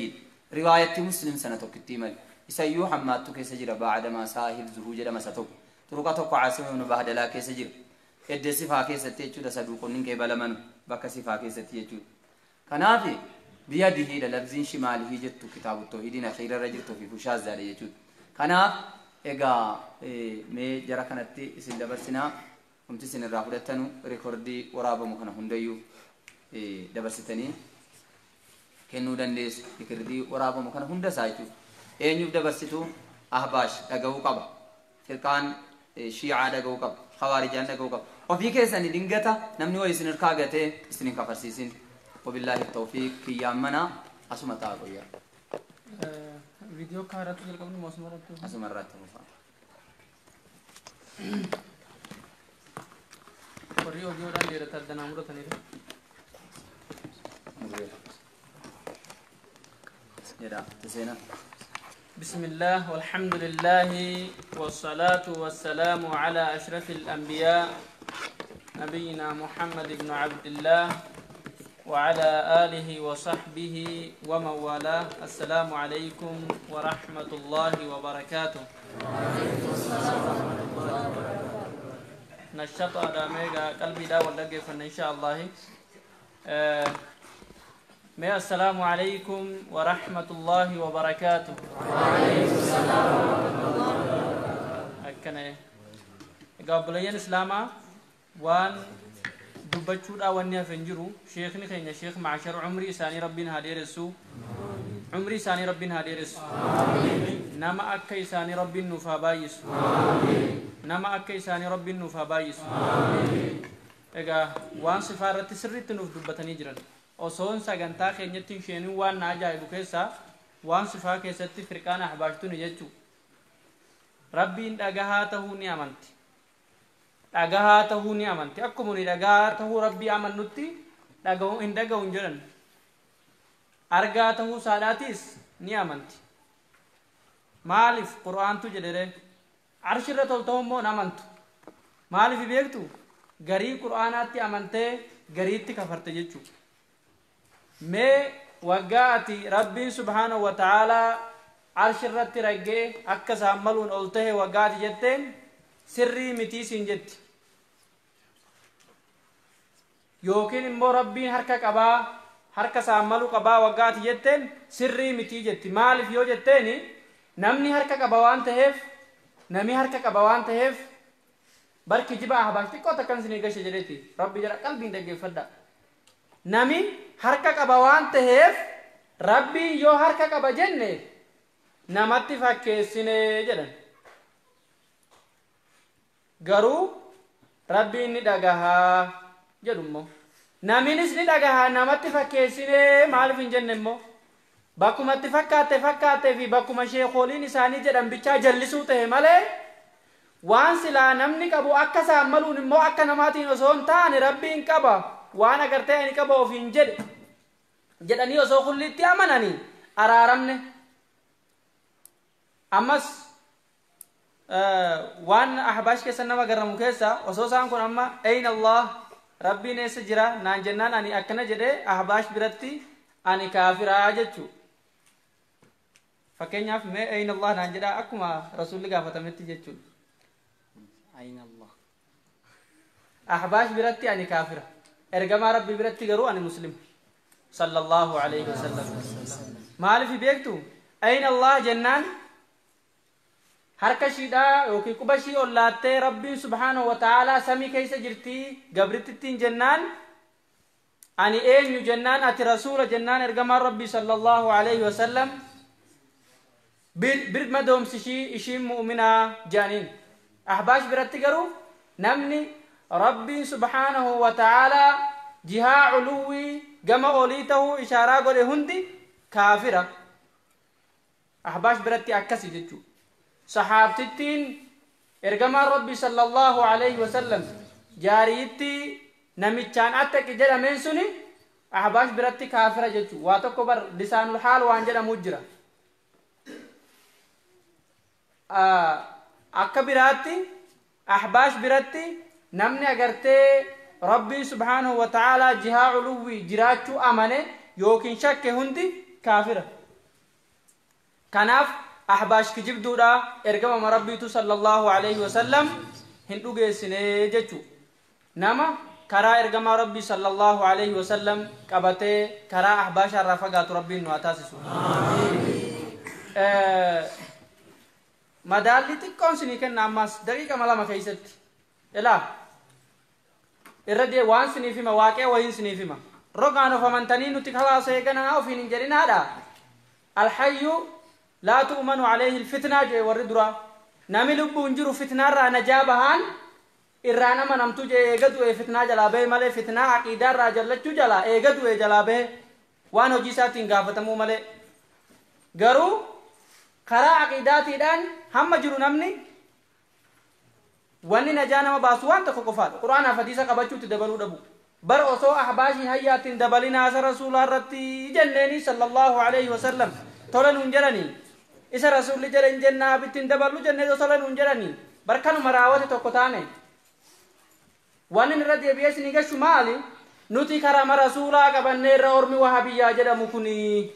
رواية مسلم سنة كتيمل يسيو حماد كيس جرى بعد ما ساهل زهوج لما ستوك طرقته عاصم بن بهدلا كيس جرى Edde sifaa keessatti jechuudha saduuqonni qeebalamanu bakka sifaa keessatti jechuudha. Kanaaf biyadihiidha lafziin shimaalihii jettu kitaabu tawhiidiin akhiirarra jirtuu fi fushaazzaadha jechuudha. Kanaaf egaa mee jara kanatti isin dabarsinaa humti isin irraa fudhattanu rikoordii waraabamu kana hundayyuu dabarsitanii kennuu dandeessu. Rikoordii waraabamu kana hunda isaa jechuudha. Eenyuuf dabarsitu ahbaash dhaga'uu qaba. Firqaan shiicaa dhaga'uu qaba. Khawaarijaan dhaga'uu qaba. Ofii keessanii dingata namni wayii isin hirkaa gatee isin hin kafarsiisin. Wabillaahi tawfiiq kiyyaan mana asuma ta'a qoyyaa. Viidiyoo kaarratti jalqabnu moo asuma irratti? Asuma irratti fufaa. Warri oodiyoodhaan dheerata addanaa murataniiru. Jedha seenaa. بسم الله والحمد لله والصلاة والسلام على أشرف الأنبياء نبينا محمد بن عبد الله وعلى آله وصحبه ومن والاه. السلام عليكم ورحمة الله وبركاته. نشط على ميغا قلبي دا ولقي فن إن شاء الله. السلام عليكم ورحمة الله وبركاته. وعليكم السلام ورحمة الله وبركاته. أكنا قابلين إسلاما وان دبتشود أولني فنجرو شيخني خينا شيخ معشر عمري ساني ربنا هديرسو عمري ساني ربنا هديرسو نما أكي ساني ربنا نفا بايس نما أكي ساني ربنا نفا بايس. إذا وان سفارة سرت نف دبتني جرن osoon sagantaa keenyatti isheenuu waan na ajaa'ibu keessaa waan sifaa keessatti firqaan ahbaashtuni jechuu. Rabbiin dhagahaa tahuu ni amanti. Dhagahaa tahuu ni amanti. Akkuma ni dhagahaa tahuu rabbii amannutti dhaga'uu hin dhaga'u hin jedhan. Argaa tahuu saadhaatiis ni amanti. Maaliif Qur'aantu jedhere arshirra tolta'u immoo hin amantu. Maaliif beektu garii Qur'aanaatti amantee gariitti kafarte jechuu. Mee waggaa ati rabbiin subhaanahu wa ta'aalaa arshirratti raggee akka isaan maluun ol tahe waggaa ati jetteen sirrii mitii siin jetti. Yookiin immoo rabbiin harka qabaa harka isaan maluu qabaa waggaa ati jetteen sirrii mitii jetti. Maaliif yoo jetteeni namni harka qaba waan taheef namni harka qaba waan taheef barki jiba ahbaash xiqqoo takkan isinii gashe jedheeti rabbi jedha qalbiin dhaggeeffadha. Nami harka qaba waan taheef rabbiin yoo harka qaba jenne namatti fakkeessine jedhan. Garuu rabbiin ni dhagahaa jedhu immoo naminis ni dhagahaa namatti fakkeessine maaliif hin jenne immoo bakkumatti fakkaatte fakkaatte fi bakkuma sheekoliin isaanii jedhan bichaa jallisuu tahe malee waan silaa namni qabu akka isaan maluun immoo akka namaatiin osoo hin taane rabbiin qaba waan agartee ani qaba ofiin jedhe jedhanii osoo kullitti amananii araaramne. Ammas waan ahbaash keessa nama garramu keessa osoo isaan kun amma ayna Allah rabbiin eessa jira naan jennaan ani akkana jedhee ahbaash biratti ani kaafiraa jechuu. Fakkeenyaaf mee ayna Allah naan jedhaa akkuma rasuulli gaafatametti jechuudha. Ayna Allah. Ahbaash biratti ani kaafira. Ergamaa rabbi biratti garuu ani muslim sallallahu alayhi wasallam. Maaliif beektu ayna Allah jennaan harka ishiidhaa yookiin quba ishii ol laattee rabbiin subhaanahu wa ta'aalaa samii keessa jirtii gabrittittiin jennaan ani eenyu jennaan ati rasuula jennaan ergamaan rabbii sallallahu alayhi wasallam birma doomsi ishii ishiin mu'minaa jedhaniin. Ahbaash biratti garuu namni rabbiin subhaanahu wa ta'aalaa jihaa culuwwii gama olii tahuu ishaaraa godhe hundi kaafira. Ahbaash biratti akkasi jechuudha. Saxaabtittiin ergamaan rabbii sallallahu alayhi wasallam jaariitti namichaan attaqi jedhameen suni ahbaash biratti kaafira jechuudha. Waa tokko bar lisaanul haal waan jedhamu jira. Akka biraatti ahbaash biratti namni agartee rabbii subhaanahu wa ta'aalaa jihaa culuwwii jiraachuu amane yookiin shakke hundi kaafira. Kanaaf ahbaash kijibduudha ergama rabbiitu sallallahu alayhi wasallam hin dhugeessine jechuu. Nama karaa ergamaa rabbii sallallahu alayhi wasallam qabatee karaa ahbaashaa irraa fagaatu rabbiin nu haa taasisu. Madaalli xiqqoon sinii kenna ammas daqiiqama 2 keessatti. Ilaa irra dee waan siniif hima waaqee wayiin siniif hima. Rogaan of amantanii nuti kalaasa eeganaa ofiin hin jedhinaadha. Alhayyu laa tu'manu alayhi alfitnaa jee warri duraa. Nami lubbuun jiru fitnaarraa najaa bahaan irraa nama namtu jee eega du'e fitnaa jalaa bahe malee fitnaa aqiidaarraa jallachuu jalaa eega du'e jalaa bahe waan hojii isaatiin gaafatamuu malee. Garuu karaa aqiidaatiidhaan hamma jiru namni wanni najaa nama baasu waan tokko qofaadha. Qur'aanaaf hadiisa qabachuutti dabaluu dhabu. Bar osoo ahbaashiin hayyaattiin dabalinaa isa rasuulaa irratti jenneeni sallallahu alaihi wasallam tola nuun jedhanii isa rasuulli jedhe hin jennaa bittiin daballu jennee tola nuun jedhanii bar kanuma raawwate tokko taane. Waan inni irra deebi'ee isinii gashu maali? Nuti karama rasuulaa qabannee irra ormi wahabiyyaa jedhamu kuni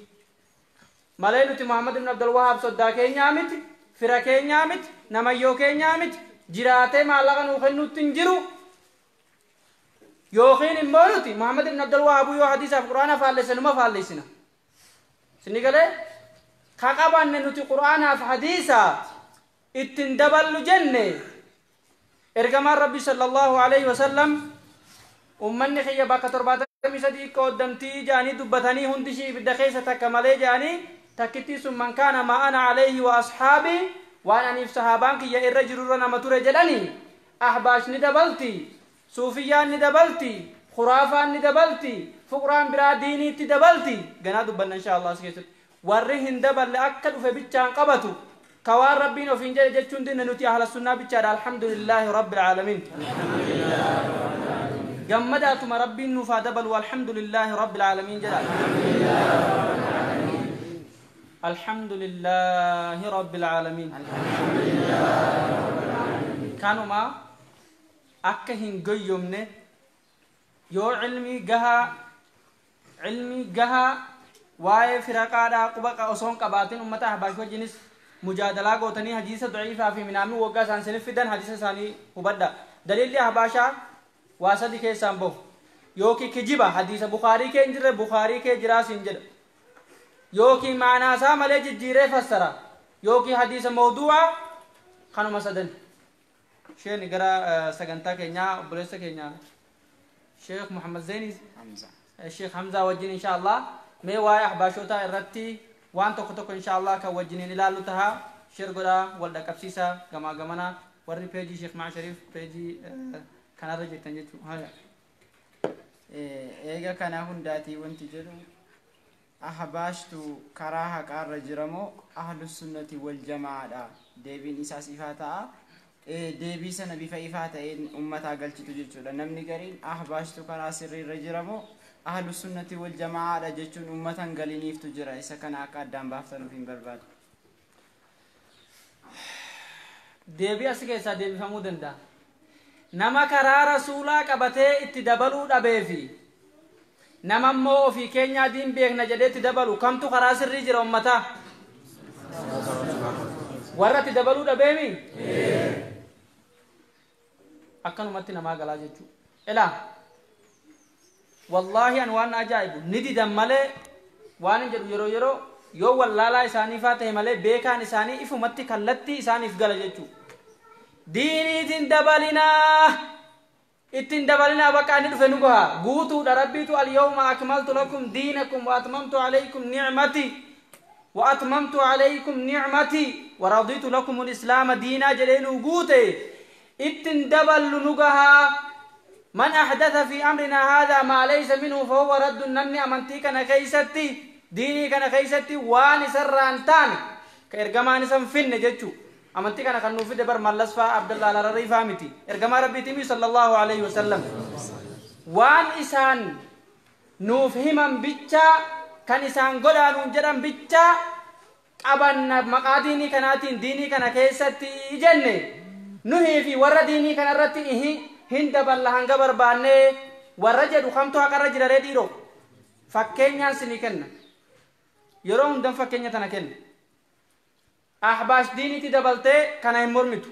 malee nuti Muhammad ibn Abdul Wahaab soddaa keenyaa miti, fira keenyaa miti, namayyoo keenyaa miti, jiraatee maallaqa nuu kennuutti hin jiru. Yookiin immoo nuti Muhammad ibn Abdul Wahaab yoo hadiisaaf quraana faallesse numa faallessina. Isinii galee ka qabanne nuti quraanaaf hadiisa ittiin daballu jenne. Ergamaan Rabbi sallallahu alaihi wasallam ummanni kiyya bakka 73 qooddamtii jedhanii dubbatanii hundi ishii ibidda keessa takka malee jedhanii takkittii sun man kaana ma ana alayhi wa ashaabii waan aniif sahaabaan kiyya irra jirurra nama ture jedhanii ahbaash ni dabalti, suufiyyaan ni dabalti, khuraafaan ni dabalti, fuqraan biraa diiniitti dabalti. Ganaa dubbanna insha Allah as keessatti. Warri hin daballe akka dhufe bichaan qabatu kawaan rabbiin ofiin jedhe jechuun dinne nuti ahla sunnaa bichaadha. Alhamdulillaahi rabbil aalamiin. Gammadaatuma rabbiin nuuf haa dabalu. Alhamdulillaahi rabbil aalamiin jedha. Alhamdulillaahi rabbil aalamiin. Kanuma akka hin goyyomne yoo cilmii gahaa waa'ee firaqaadhaa quba osoo hin qabaatin ummata ahbaash wajjinis mujaadalaa gootanii hadiisa daciifaa fi minaamii waggaa isaan sinif fidan hadiisa isaanii hubadha. Daliilli ahbaashaa waa sadi keessaan bahu. Yookiin kijiba hadiisa Bukaarii kee hin jirre Bukaarii kee jiraa siin jedha. Yookiin maanaa isaa malee jijjiiree fassara. Yookiin hadiisa mawduu'aa kanuma sadan. Isheen gara sagantaa keenyaa obboleessa keenya Sheekh Muhammad Zeyni Sheekh Hamzaa wajjin insha Allah mee waa'ee ahbaashootaa irratti waan tokko tokko insha Allah kan wajjiniin ilaallu taha. Sheer godhaa wal dhaqqabsiisaa gamaa gamanaa warri peejii Sheekh Maa Shariif peejii kanarra jirtan jechuudha. Eega kana hundaatii wanti jedhu ahbaashtu karaa haqaarra jiramoo ahlus sunnati wal jamaadha. Deebiin isaas ifaa ta'a. Deebii sana bifa ifaa ta'een uummataa galchitu jechuudha. Namni gariin ahbaashtu karaa sirriirra jiramoo ahlus sunnati wal jamaadha jechuun uummatan galiniiftu jira. Isa kana akka addaan baaftanuuf hin barbaadu. Deebii as keessaa deebifamuu danda'a. Nama karaa rasuulaa qabatee itti dabaluu dhabeefi nama immoo ofii keenyaa diin beekna jedhee itti dabalu kamtu karaa sirrii jira uummataa? Warra itti dabaluu dhabeemi? Akkanumatti namaa galaa jechuudha. Ilaa wallaahi an waan ajaa'ibu ni didan malee waan hin jedhu yeroo yeroo yoo wallaalaa isaanii faa ta'e malee beekaan isaanii ifumatti kallattii isaaniif gala jechuudha. Diiniitiin dabalinaa ittiin dabalinaa bakka inni dhufe nu gaha guutuudha. Rabbiitu al-yawma akmaltu lakum diinakum wa atmamtu alaykum ni'mati wa atmamtu alaykum ni'mati wa raditu lakum al-islaama diinaa jedhee nu guute ittiin daballu nu gaha. Man ahdatha fi amrina hadha ma laysa minhu fahuwa raddun. Namni amantii kana keeysatti diinii kana keeysatti waan isarraan taane ka ergamaan isan finne jechuu. Amantii kana kan nuuf fide bar Mallas faa Abdallah Al-Hararii faa miti. Ergamaa Rabbiitii sallallahu alaihi wasallam. Waan isaan nuuf himan bichaa kan isaan godhaanuun jedhan bichaa qabanna maqaa diinii kanaatiin diinii kana keessatti jenne nuhii fi warra diinii kana irratti hin daballa hanga barbaannee warra jedhu kamtu haqarra jira ree dhiiroo. Fakkeenyaan sinii kenna. Yeroo hundan fakkeenya tana kenna. Ahbaash diiniitti dabaltee kana hin mormitu.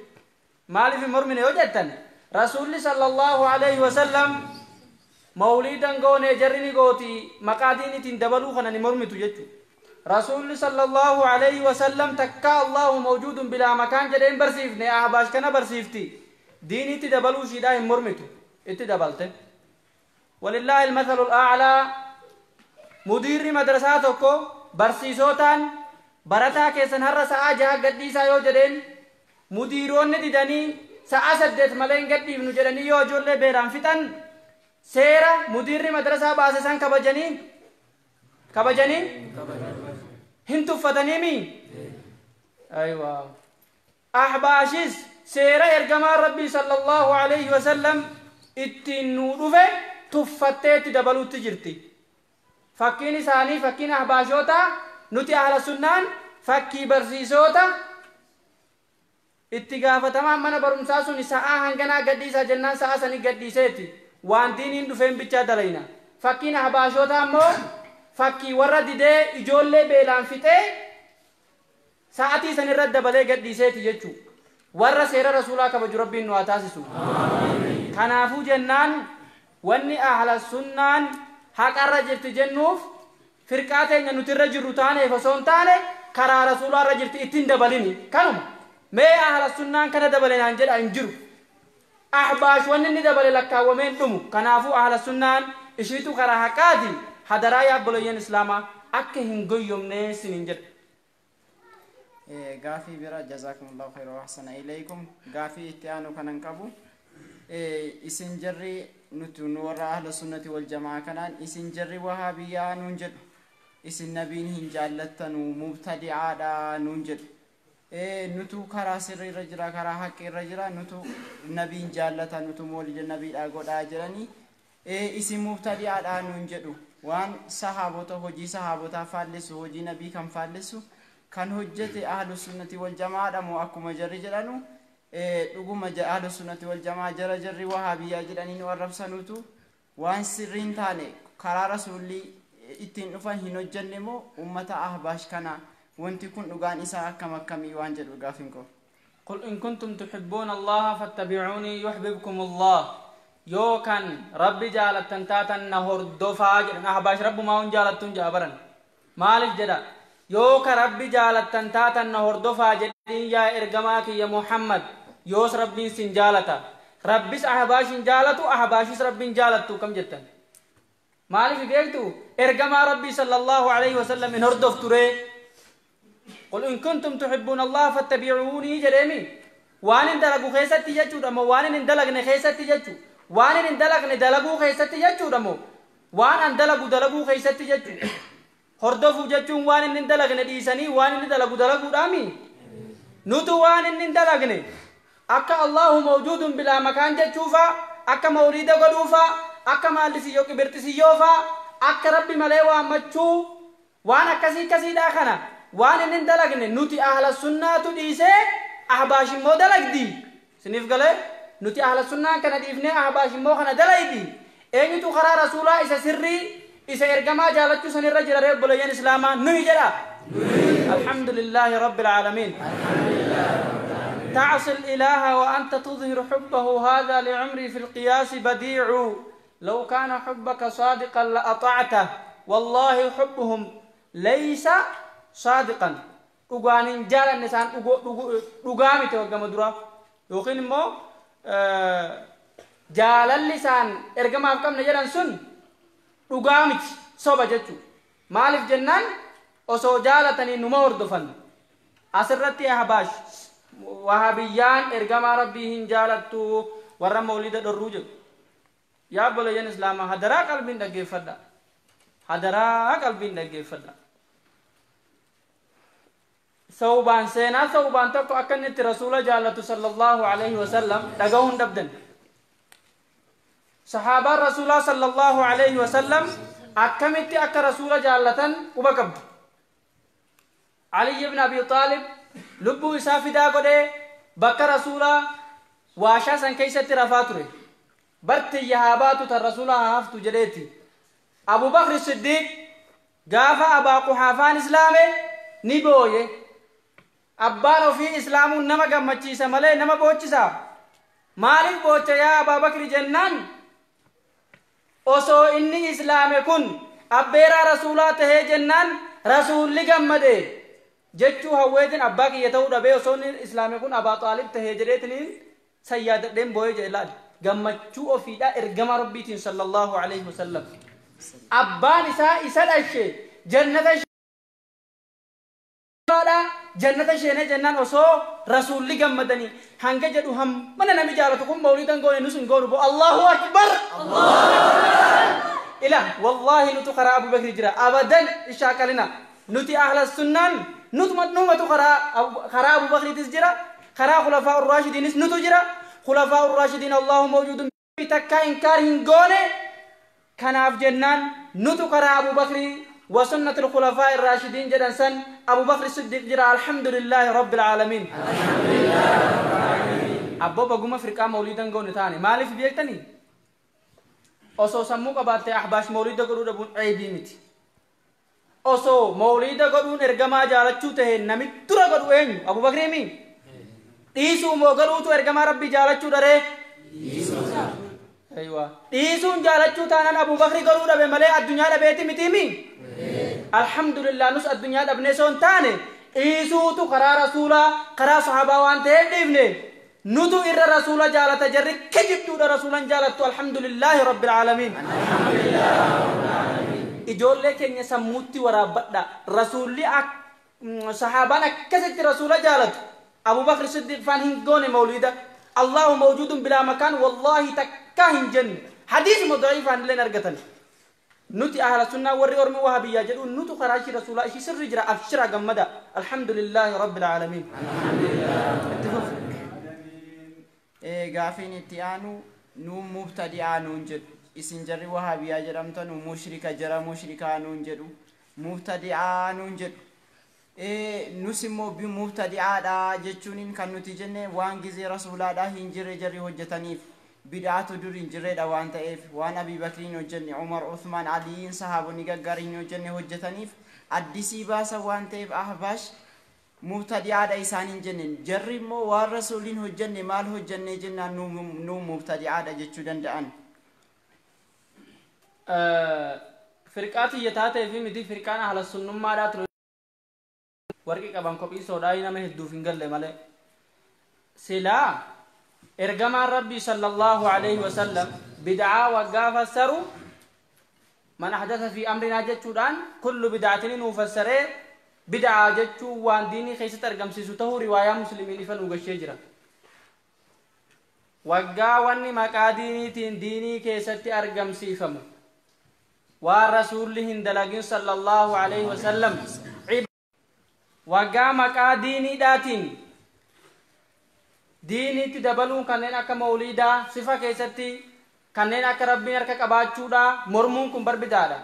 Maaliif hin mormine yoo jettan Rasuulli sallallahu alaihi wasallam mawliidan goone jarri ni gooti maqaa diiniitiin dabaluu kana ni mormitu jechuudha. Rasuulli sallallahu alaihi wasallam takka Allahu mawjuudun bilaa makaan jedhee hin barsiifne ahbaash kana barsiifti. Diiniitti dabaluu ishiidhaa hin mormitu itti dabalte. Walillaahi almathalu al'aalaa. Mudiirri madrasaa tokko barsiisotaan barataa keessan har'a sa'a 6 gadhiisaa yoo jedheen mudiiroonni didanii sa'a 8 malee hin gadhiifnu jedhanii yoo ijoollee beeraan fixan seera mudiirri madrasaa baase san kabajanii hin tuffataniimi. Aywa ahbaashis seera ergamaan Rabbii sallallahu alaihi wasallam ittiin nuu dhufe tuffatteetti dabaluutti jirti. Fakkiin isaanii fakkiin ahbaashoota, nuti ahla sunnaan fakkii barsiisota itti gaafatamaan mana barumsaa sun sa'aa hanganaa gadhiisaa jennaan sa'aa sanii gadhiiseeti waan diiniin dhufeen bichaa dalayna. Fakkiin ahbaashoota ammoo fakkii warra didee ijoollee beelaan fixee sa'atii sanirra dabalee gadhiiseeti jechuu. Warra seera rasuulaa kabaju rabbiin nu haa taasisu. Kanaafuu jennaan wanni ahla sunnaan haqarra jirti jennuuf firqaa teenya nutirra jirru taaneef osoo hin taane karaa rasuulaarra jirti ittiin dabalini. Kanuma mee ahla sunnaan kana dabalinaan jedha hin jiru. Ahbaash wanni inni dabale lakkaawwamee hin dhumu. Kanaafuu ahla sunnaan ishiitu karaa haqaati. Hadaraa yaa obboleeyyan islaamaa akka hin goyyomnee sinin jedha. Gaafii bira, jazaakumullahu khayran wa ahsana ilaykum. Gaafii itti aanu kanan qabu, isin jarri nuti nu warra ahla sunnati wal jamaa kanaan isin jarri wahaabiyyaa nuun jedhu, isin nabiin hin jaallattanu, mubtadi'aadha nuun jedhu. Nutu karaa sirrii irra jira, karaa haqqii irra jira, nutu nabiin jaallata, nutu moolida nabiidha godhaa jedhanii isin mubtadi'aadha nuun jedhu. Waan sahaabota, hojii sahaabotaa faallessu, hojii nabii kan faallessu kan hojjete ahlu sunnati wal jamaadha moo akkuma jarri jedhanu dhuguma ahlu sunnati wal jamaa jara jarri wahaabiyyaa jedhanii nu arrabsanutu waan sirriin taane karaa rasuulli ittiin dhufan hin hojjenne moo ummata ahbaash kana wanti kun dhugaan isaa akkam akkamii waan jedhu gaafin koo. قل إن كنتم تحبون الله فاتبعوني يحببكم الله. yoo kan rabbi jaalattan taatan na hordofaa jedhan. Ahbaash rabbumaa hun jaalattuun jaabaran maaliif jedha? Yoo ka rabbi jaalattan taatan na hordofaa jedhiin yaa ergamaa kiyya Muhammad, yoos rabbiin sin jaalata. Rabbis ahbaashin jaalatu, ahbaashis rabbiin jaalattu kam jettan? Maaliif beektu? Ergamaa rabbii sallallahu alaihi wasallam hin hordoftu ree. قل إن كنتم تحبون الله فاتبعوني jedheemi. Waan hin dalagu keessatti jechuudha moo waan hin dalagne keessatti jechuu? Waan hin dalagne dalaguu keessatti jechuudha moo waan an dalagu dalaguu keessatti jechuu? Hordofuu jechuun waan inni hin dalagne dhiisanii waan inni dalagu dalaguudhaami. Nutu waan inni hin dalagne akka Allahu mawjuudun bilaa makaan jechuufaa, akka mawliida godhuufaa, akka maallisiyyoo qibirxisiyyoofaa, akka rabbi malee waammachuu, waan akkasii akkasiidhaa kana waan inni hin dalagne nuti ahla sunnaatu dhiisee ahbaash immoo dalagdi. Siniif galee? Nuti ahla sunnaan kana dhiifnee ahbaash immoo kana dalaydi. Eenyutu karaa rasuulaa isa sirrii isa ergamaa jaalachuu sanirra jira ree obboleeyyan islaamaa? Nuyi jedha. Alhamdulillahi rabbil aalamiin. تعصي الإله وأنت تظهر حبه هذا لعمري في القياس بديع. لو كان حبك صادقا لأطعته والله حبهم ليس صادقا. dhugaan hin jaalanne isaan dhugaa miti waggama dura yookiin immoo jaalalli isaan ergamaaf qabne jedhan sun dhugaa miti, soba jechuu. Maaliif jennaan osoo jaalatanii numa hordofan. Asirratti ahbaash wahabiyyaan ergamaa rabbii hin jaalattu warra mawlida dhorruu jedhu. Yaa obboleeyyan islaamaa, hadaraa qalbiin dhaggeeffadha, hadaraa qalbiin dhaggeeffadha. Sawbaan seenaa sawbaan tokko akka inni itti rasuula jaallatu sallallahu alaihi wasallam dhagahuu hin dhabdan. Sahaabaan rasuulaa sallallahu alaihi wasallam akkamitti akka rasuula jaallatan quba qabdu. Ali ibn Abi Talib lubbuu isaa fidaa godhee bakka rasuulaa waashaa san keessatti rafaa ture. Bartiyya haa baatu tan rasuulaa haa haftu jedheeti. Abu Bakr Siddiq gaafa Abaa Quhaafaan islaame ni booye. Abbaan ofii islaamuun nama gammachiisa malee nama boochisa? Maaliif boocha yaa Abaa Bakri jennaan osoo inni islaame kun abbeeraa rasuulaa tahee jennaan rasuulli gammade jechuu hawweetin abbaa kiyya ta'uu dhabee osoo inni islaame kun Abaa Xaalib tahee jedheetiniin sayyaadadheen booyee jedhe. Laal gammachuu ofiidhaa ergama rabbiitiin sallallahu alaihi wasallam. Abbaan isaa isa dhashe jannata jannata isheenee jennaan osoo rasuulli gammadanii hanga jedhu hammana nami jaalatu kun mawliidan goone nus hin goonu bo. Allahu akbar. Ila wallahi nutu karaa Abu Bakri jira abadan ishaakalina. Nuti ahla sunnaan nutuma numatu karaa Abu Bakriitis jira, karaa khulafaa urraashidiinis nutu jira. Khulafaa urraashidiin Allahu mawjuudun takkaa inkaar hin goone. Kanaaf jennaan nutu karaa Abu Bakrii wa sunnatul khulafaa irraashidiin jedhan san Abu Bakri Siddiq jira. Alhamdulillaahi rabbil aalamiin. Abboo, baguma firqaa mawliidan goone taane. Maaliif beektanii? Osoo sammuu qabaattee Ahbaash mawliida godhuu dhabuun ceebii miti. Osoo mawliida godhuun ergamaa jaalachuu tahe, nami dura godhu eenyu? Abu Bakriimi. Dhiisuu moo godhuutu ergamaa Rabbii jaalachuu dharee? Aywa, dhiisuun jaalachuu taanaan Abu Bakri godhuu dhabe malee addunyaa dhabeeti mitiimi. Alhamdulillah, nus addunyaa dhabnee osoo hin taane, dhiisuutu karaa Rasuulaa, karaa sahabaa waan ta'eef dhiifne. Nutu irra Rasuula jaalata, jarri kijibduudha, Rasuulan jaalattu. Alhamdulillahi rabbil aalamiin. Ijoollee keenya sammuutti waraabbadha. Rasuulli, sahaabaan akkasitti Rasuula jaalatu. Abu Bakr Siddiq faan hin goone mawliida. Allahu mawjuudun bilaa makaan wallaahi takkaa hin jenne. Hadiisuma daciifaan illee argatan. Nuti ahla sunnaa, warri ormi wahabiyyaa jedhu, nutu karaa ishii Rasuulaa ishii sirri jira. Abshira, gammada. Alhamdulillaahi rabbil aalamiin. Itti fufi. Gaafiin itti aanu, nuun mubtadi'aa nuun jedhu, isin jarri wahaabiyaa jedhamtanu mushrika, jara mushrikaa nuun jedhu, mubtadi'aa nuun jedhu. Nus immoo mubtadi'aadha jechuun kan nuti jenne waan gizee Rasuulaadha hin jirre jarri hojjetaniif bid'aatu dur hin jirredha waan ta'eef, waan Abii Bakriin hojjenne, Umar, Uthmaan, Aliyiin, sahaabonni gaggaarii hin hojjenne hojjetaniif addisii baasa waan ta'eef Ahbaash mubtadi'aadha isaan hin jenne. Jarri immoo waan Rasuuliin hojjenne maal hojjenne jennaan nu mubtadi'aadha jechuu danda'an? Firqaa tiyya taatee fi miti, firqaan ahla sunnummaadhaa ture. Warqi qaban kophii soodhaa nama hedduuf hin galle malee. Silaa ergamaan Rabbii sallallahu alaihi wasallam bid'aa waggaa fassaru, man ahdatha fi amrinaa jechuudhaan kullu bid'atin nuu fassaree, bid'aa jechuun waan diinii keessatti argamsiisu ta'uu riwaayaa Muslimiin ifa nuu gashee jira. Waggaa wanni maqaa diiniitiin diinii keessatti argamsiifamu waan Rasuulli hin dalagin sallallahu alaihi wasallam, waggaa maqaa diiniidhaatiin diiniitti dabaluun kanneen akka mawliidaa, sifa keessatti kanneen akka Rabbiin harka qabaachuudha mormuun kun bar bidaadha.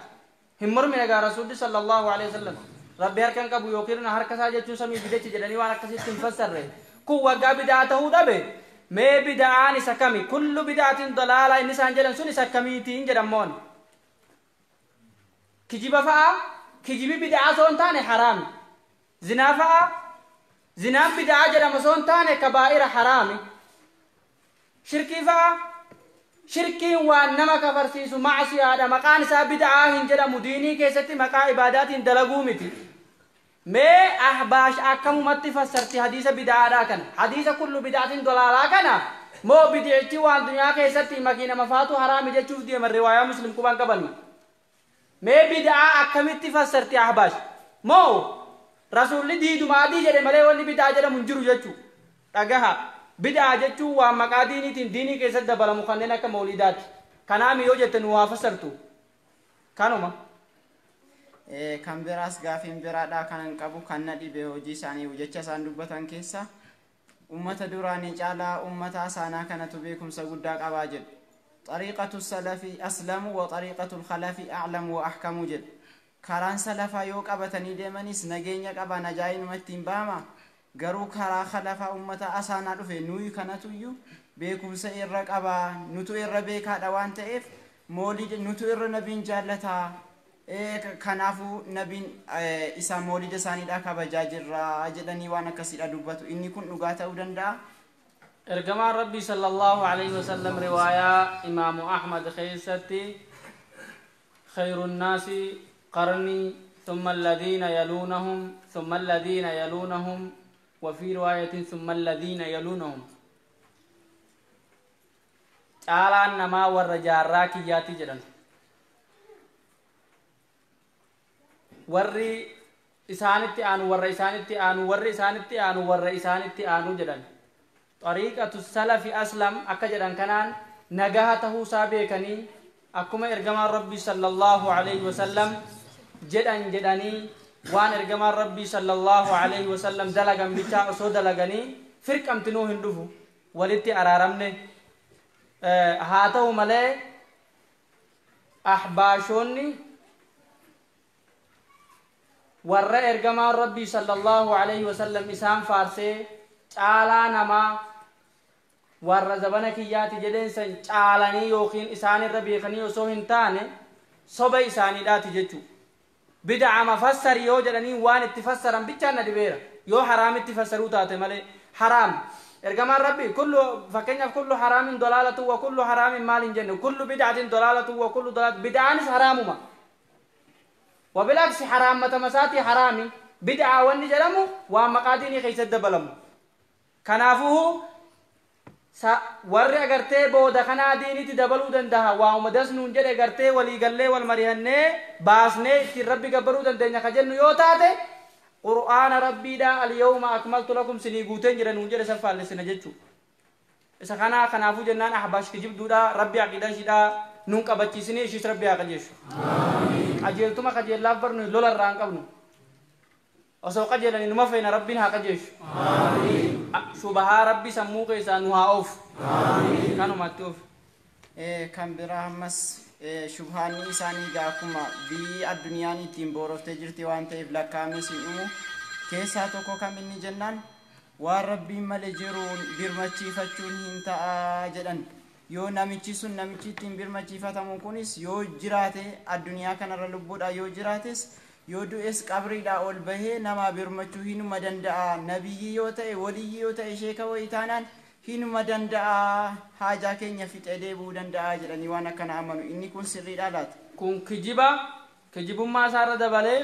Hin mormine egaa Rasuulli sallallahu alaihi wasallam. Rabbi harka hin qabu yookiin harka isaa jechuun samii fidechi jedhanii waan akkasitti hin fassarre. Kun waggaa bidaa ta'uu dhabe, mee bida'aan isa kami? Kullu bida'atin dalaala inni isaan jedhan sun isa akkamiitiin jedhamoon? Kijiba fa'a, kijibi bida'aa osoo hin taane haraami. Zinaa fa'a, zinaan bida'aa jedhama osoo hin taane kabaa'ira, haraami. Shirkii fa'a, shirkiin waan nama kafarsiisu macsiyaadha, maqaan isaa bida'aa hin jedhamu, diinii keessatti maqaa ibaadaatiin dalaguu miti. Mee Ahbaash akkamumatti fassarti hadiisa bida'aadhaa kana, hadiisa kullu bida'atin dolaalaa kana? Moo bidi'ichi waan duniyaa keessatti makiinama faatu haraami jechuuf deeman, riwaayaa Muslim quban qabani? Mee bida'aa akkamitti fassarti Ahbaash? Moo Rasuulli diiduma adii jedhe malee wanni bida'aa jedhamu hin jiru jechuu? Dhagaha, bid'aa jechuun waan maqaa diiniitiin diinii keessatti dabalamu kanneen akka mawlidaati. Kanaami yoo jette nu haa fassartu. Kanuma. Kan biraas gaafiin biraadhaa kanan qabu, kan na dhibe, hojii isaanii jecha isaan dubbatan keessa ummata duraanii caalaa ummata asaanaa kanatu beekumsa guddaa qabaa jedhu. Xariiqatu salafi aslamu wa xariiqatu khalafi a'lamu wa ahkamu jedhu. Karaan salafaa yoo qabatanii deemanis nageenya qaba, najaa'inuma ittiin bahama. Garuu karaa khalafaa ummata asaanaa dhufe nuyi kanatuyyuu beekumsa irra qabaa, nutu irra beekaadha waan ta'eef moolid nutu irra nabiin jaallataa, kanaafuu nabiin isaa moolida isaaniidha kabajaa jirra jedhanii waan akkasiidha dubbatu. Inni kun dhugaa ta'uu danda'a? Ergamaan Rabbii sallallahu alaihi wasallam riwaayaa Imaamu Ahmad keessatti, khayru nnaasi qarnii thumma alladhiina yaluunahum thumma alladhiina yaluunahum wa fi riwaayatin thumma alladhiina yaluunahum, caalaan namaa warra jaarraa kiyyaatti jedhan, warri isaanitti aanu, warra isaanitti aanu, warri isaanitti aanu, warra isaanitti aanu jedhan. Xariiqatu salafi aslam akka jedhan kanaan nagaha tahuusaa beekanii, akkuma ergamaan Rabbii sallallahu alaihi wasallam jedhan jedhanii, waan ergamaan Rabbii sallallahu alaihi wasallam dalagan bichaa osoo dalaganii firqamtinuu hin dhufu, walitti araaramne. Haa ta'u malee Ahbaashoonni warra ergamaan Rabbii sallallahu alaihi wasallam isaan faarsee caalaa namaa warra zabana kiyyaati jedheen san caalanii yookiin isaan irra beekanii osoo hin taane soba isaaniidhaati jechuu. Bid'ama fassari yoo jedhanii waan itti fassaran bichaan na dhibeera, yoo haraamitti fassaruu taate malee. Haraam ergamaan Rabbi kullu, fakkeenyaaf, kullu haraamin dolaalatu wa kullu haraamin maal hin jenne, kullu bid'atin dolaalatu wa kullu dolaalatu. Bid'aanis haraamuma wa bilaksi haraam matama isaatii haraami. Bid'aa wanni jedhamu waan maqaa diinii keessatti dabalamu. Kanaafuu warri agartee booda kanaa diinitti dabaluu danda'a, waa'uma dasnuun jedhe gartee waliigallee wal marihannee baasnee ittiin Rabbi gabbaruu dandeenya ka jennu yoo taate, Qur'aana Rabbiidha "Alyawma akmaltu lakum" sinii guuteen jira nuun jedhe san faallessina jechuu isa kanaa. Kanaafuu jennaan Ahbaash kijibduudha. Rabbi aqidaa ishiidha nuun qabachiisinee, ishiis Rabbi haa qajeeshu. Qajeeltuma qajeellaaf barnu, lola irraa hin qabnu. Osoo qajeelanii numa feena. Rabbiin haa qajeeshu. Shubahaa Rabbi sammuu keessaa nu haa oofu. Kanumatti oofu. Kan biraa ammas shubhaanni isaanii egaa akkuma biyyi addunyaan ittiin booroftee jirti waan ta'eef lakkaa'ames hin dhumu. Keessaa tokko kam inni jennaan, waan Rabbiin malee jiruun birmachiifachuun hin ta'a jedhan. Yoo namichi sun, namichi ittiin birmachiifatamu kunis yoo jiraate, addunyaa kanarra lubbuudha yoo jiraates, yoo du'es, qabriidhaa ol bahee namaa birmachuu hinuma danda'a. Nabiyyi yoo ta'e, waliyyi yoo ta'e, sheeka wayii taanaan hinuma danda'a, haajaa keenya fixee deebi'uu danda'a jedhanii waan akkana amanu. Inni kun sirriidha laata? Kun kijiba, kijibummaa isaarra dabalee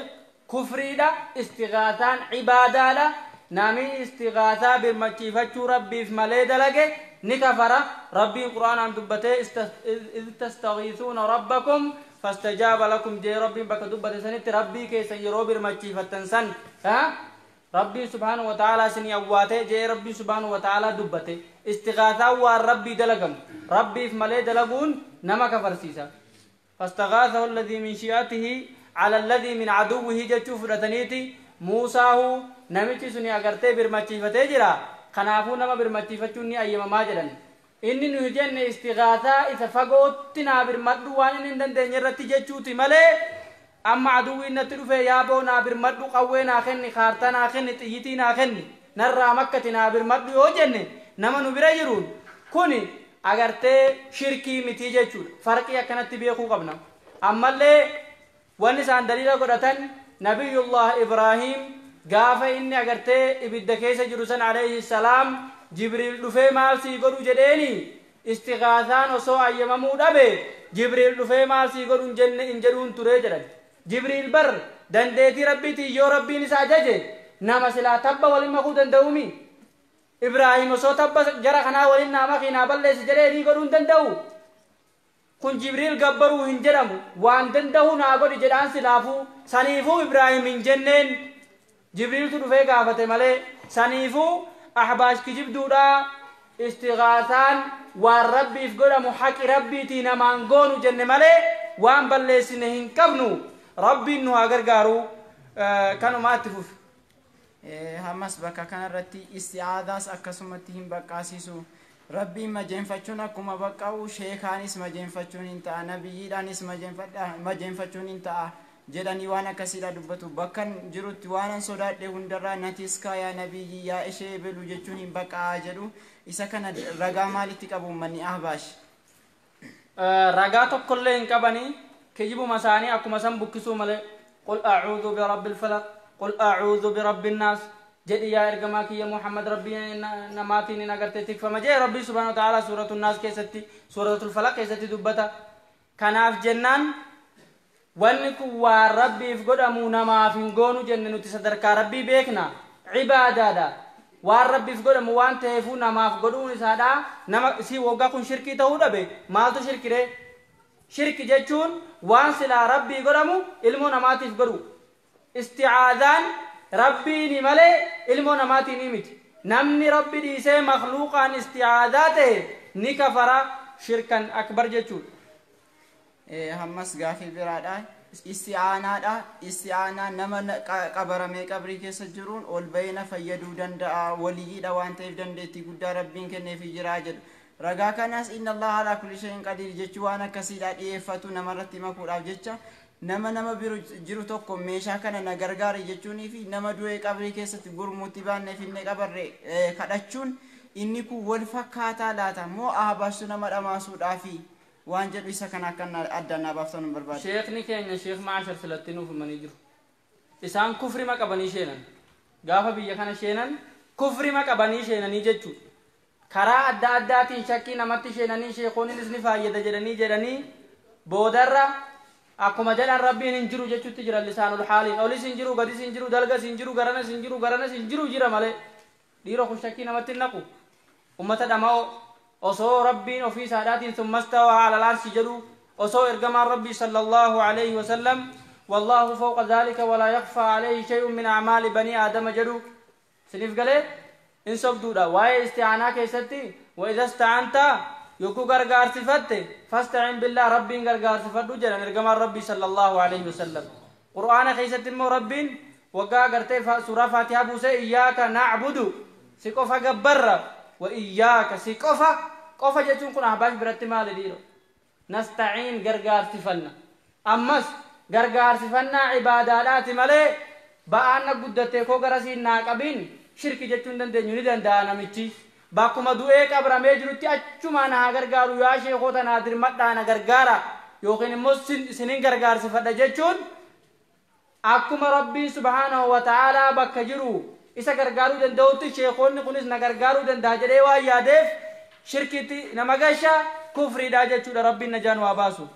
kufriidha. Istighaataan ibaadaadha. Namni istighaataa birmachiifachuu Rabbiif malee dalage ni kafara. Rabbiin Qur'aanaan dubbatee "إذ تستغيثون ربكم فاستجاب لكم" jee. Rabbiin bakka dubbate sanitti Rabbii keessan yeroo birmachiifattan san Rabbiin subhaanahu wa ta'aalaa isinii awwaatee jee. Rabbiin subhaanahu wa ta'aalaa dubbate. Istighaataan waan Rabbii dalagamu, Rabbiif malee dalaguun nama kafarsiisa. "فاستغاثه الذي من شيعته على الذي من عدوه" jechuu fudhataniiti Muusaahu namichi suni agartee birmachiifatee jira, kanaafuu nama birmachiifachuun ni ayyamamaa jedhan. Inni nuyi jenne istighaasaa isa fagootti naa birmadhu waan inni hin dandeenye irratti jechuuti malee, amma aduwwiin natti dhufe, yaaboo naa birmadhu, qawwee naa kenni, kaartaa naa kenni, xiyyitii naa kenni, narraa makkati naa birmadhu yoo jenne nama nu bira jiruun, kuni agartee shirkii mitii jechuudha. Farqii akkanatti beekuu qabna. Ammallee wanni isaan daliila godhatan, Nabiyullah Ibraahim gaafa inni agartee ibidda keessa jiru san alayhi salaam Jibriil dhufee maal sii godhu jedheeni. Istighaasaan osoo ayyamamuu dhabe Jibriil dhufee maal sii godhu hin jenne hin jedhuun ture jedhan. Jibriil bar dandeetii Rabbiitiin yoo Rabbiin isa ajaje nama silaa tabba waliin makuu danda'uumi. Ibraahim osoo tabba jara kanaa waliin naa makii naa balleessi jedhee ni godhuu hin danda'u. Kun Jibriil gabbaruu hin jedhamu. Waan danda'u naa godhi jedhaan silaafuu. Saniifuu Ibraahim hin jenneen, Jibriiltu dhufee gaafate malee. Saniifuu Ahbaash kijibduudhaa. Istighaasaan waan Rabbiif godhamu, haqi Rabbiitii namaan goonu jenne malee waan balleessine hin qabnu. Rabbiin nu haa gargaaru. Kanumaa itti fufi. Ammas bakka kanarratti isti'aadaas akkasumatti hin baqqaasisu. Rabbiin majeenfachuun akkuma baqqa'u, sheekaanis majeenfachuun hin ta'a, nabiyyiidhaanis majeenfachuun hin ta'a jedhanii waan akkasiidha dubbatu. Bakkan jirutti waanan sodaadhe hundarraa natiskaa yaa nabiyyi, yaa ishee belu jechuun hin baqqa'aa jedhu. Isa kana ragaa maalitti qabu uummanni Ahbaash? Ragaa tokkollee hin qabanii. Kijibuma isaanii akkuma san bukkisuu malee. "قل أعوذ برب الفلق، قل أعوذ برب الناس" jedhi yaa ergamaa kiyya Muhammad, Rabbii namaatiin hin agartee tikfama jee Rabbii subhaanahu wa ta'ala Suuratu Naas keessatti, Suuratul Falaq keessatti dubbata. Kanaaf jennaan wanni kun waan Rabbiif godhamu namaaf hin goonu jenne. Nuti sadarkaa Rabbii beekna, cibaadaadha. Waan Rabbiif godhamu waan ta'eefuu namaaf godhuun isaadha nama si waggaa kun shirkii ta'uu dhabe. Maaltu shirkiree? Shirki jechuun waan silaa Rabbii godhamu ilmoo namaatiif godhu. Isti'aadaan Rabbiini malee ilmoo namaatiin miti. Namni Rabbi dhiisee makluuqaan isti'aadaa ta'e ni kafara, shirkan akbar jechuudha. Hammas gaafii biraadha. Isti'aanaadha. Isti'aanaa nama qabaramee qabrii keessa jiruun ol bahee na fayyaduu danda'a. Waliyyiidha waan ta'eef dandeettii guddaa Rabbiin kenneefii jira jedhu. Ragaa kanas inna Allaha alaa kulli shay'in qadiir jechuu waan akkasiidhaa dhiyeeffatu namarratti makuudhaaf jecha nama biro jiru tokko meeshaa kana na gargaari jechuunii fi nama du'ee qabrii keessatti gurmuutti baannee finnee qabarre kadhachuun inni kun wal fakkaataa laata moo ahbaashtu nama dhamaasuudhaafi waan jedhu isa kana akka addaan naa baaftan hin barbaadu. Sheekni keenya Sheekh Maashar filatti nuuf himanii jiru. Isaan kufrima qabanii sheenan. Gaafa biyya kana sheenan kufrima qabanii sheenanii jechuudha. Karaa adda addaatiin shakkii namatti sheenanii sheekoniinis ni fayyada jedhanii boodarra akkuma jedhan rabbiin hin jiru jechuutti jira lisaanul haaliin. Olis hin jiru, gadis hin jiru, dalgas hin jiru, garanas hin jiru, garanas hin jiru jira malee. Dhiira kun shakkii namatti hin naqu. Ummata dhama'oo osoo rabbiin ofii isaadhaatiin summastawa alal arshi jedhu osoo ergamaan rabbii sallallahu alayhi wasallam wallahu fawqa dhalika walaa yakhfaa alayhi shay'un min a'maali banii aadama jedhu siniif galee in sobduudha. Waa'ee isti'aanaa keessatti wa idha ista'anta yogguu gargaarsifatte fasta'in billah rabbiin gargaarsifadhu jedhan ergamaan rabbii sallallahu alayhi wasallam. Qur'aana keessatti immoo rabbiin waggaa agartee suuraa faatihaa buusee iyyaaka na'budu si qofa gabbarra wa iyyaaka si qofa qofa jechuun kun ahbaash biratti maali dhiiro nasta'iin gargaarsifanna. Ammas gargaarsifannaa ibaadaadhaati malee ba'aan na guddattee koo garasiin naa qabiin shirki jechuun dandeenyu ni danda'a namichi. Bakkuma du'ee qabramee jirutti achumaan haa gargaaru yaa sheekota naa dirmadhaa na gargaara yookiin immoo isinin gargaarsifadha jechuun akkuma rabbiin subhaanahu wa ta'aalaa bakka jiru isa gargaaruu danda'utti sheekonni kunis na gargaaruu danda'a jedhee waan yaadeef shirkitti nama gasha kufriidha jechuudha. Rabbiin najaan waa baasu.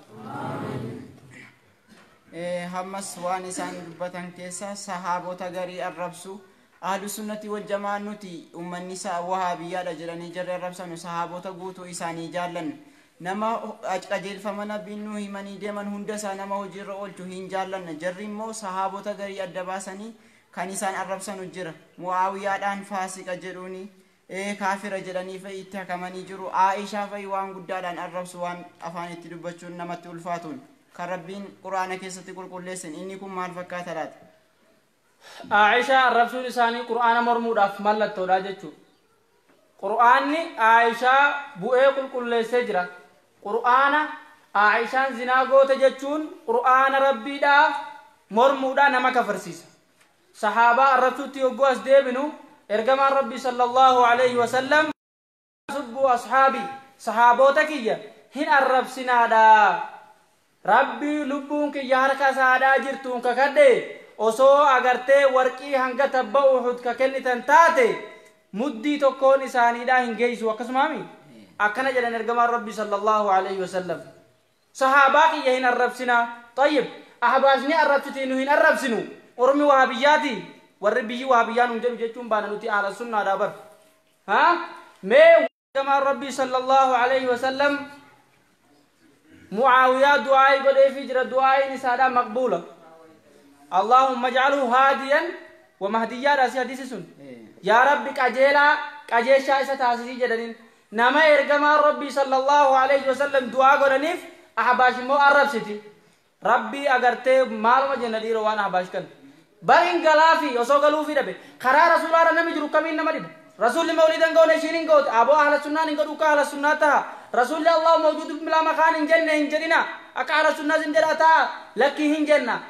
Hammas waan isaan dubbatan keessa sahaabota garii arrabsu. Ahlu sunnati wal jamaa nuti ummanni isaa wahaabiyyaadha jedhanii jarri arrabsanu sahaabota guutuu isaanii jaallannu. Nama qajeelfama nabiin nu himanii deeman hunda isaa nama hojiirra oolchu hin jaallanna. Jarri immoo sahaabota garii adda baasanii kan isaan arrabsanu jira. Mu'aawiyaadhaan faasiqa jedhuuni kaafira jedhanii fa'i itti hakamanii jiru. Aishaa fa'i waan guddaadhaan arrabsu waan afaan itti dubbachuun namatti ulfaatuun kan rabbiin quraana keessatti qulqulleessin inni kun maal fakkaata laata? Aishaa arrabsuun isaanii quraana mormuudhaaf mallattoodha jechuudha. Quraanni Aishaa bu'ee qulqulleessee jira. Quraana Aishaan zinaa goote jechuun quraana rabbiidhaa mormuudhaa nama kafarsiisa. Sahaabaa arrabsuutti yogguu as deebinu ergamaan rabbii sallallahu alayhi wasallam subbuu ashaabii sahaabota kiyya hin arrabsinaadha. Rabbii lubbuun kiyya harka isaadhaa jirtuun kakadhe osoo agartee warqii hanga tabba Uhud ka kennitan taate muddii tokkoon isaaniidhaa hin geessu akkasumaami akkana jedhan ergamaan rabbii sallallahu alayhi wasallam. Sahaabaa kiyya hin arrabsinaa. Tayyib ahbaashni arrabsitii nu hin arrabsinu. Ormi wahabiyyaati warri biyyi wahabiyyaa nuun jedhu jechuun baana nuti ahla sunnaadhaa bar. Haa mee ergamaan rabbii sallallahu alayhi wasallam Mu'aawiyaa du'aa'ii godheefii jira. Du'aa'iin isaadhaa maqbuula. Allahumma ij'alhu haadiyan wa mahdiyyaadha si hadiisi sun. Yaa Rabbi qajeelaa qajeeshaa isa taasisii jedhaniin. Nama ergamaan rabbii sallallahu alayhi wasallam du'aa godhaniif ahbaash immoo arrabsiti. Rabbii agartee maaluma jenna dhiiroo waan ahbaash kan. Bar hin galaafi osoo galuufii dhabe karaa rasuulaarra namni jiru kamiin nama dhiba. Rasuulli mawlidan goone ishiin hin goote aboo ahla sunnaan hin godhu akka ahla sunnaa taha. Rasuulli Allahu mawjuudu bilaa makaan hin jenne hin jedhina akka ahla sunnaas hin jedha taha lakkii hin jenna.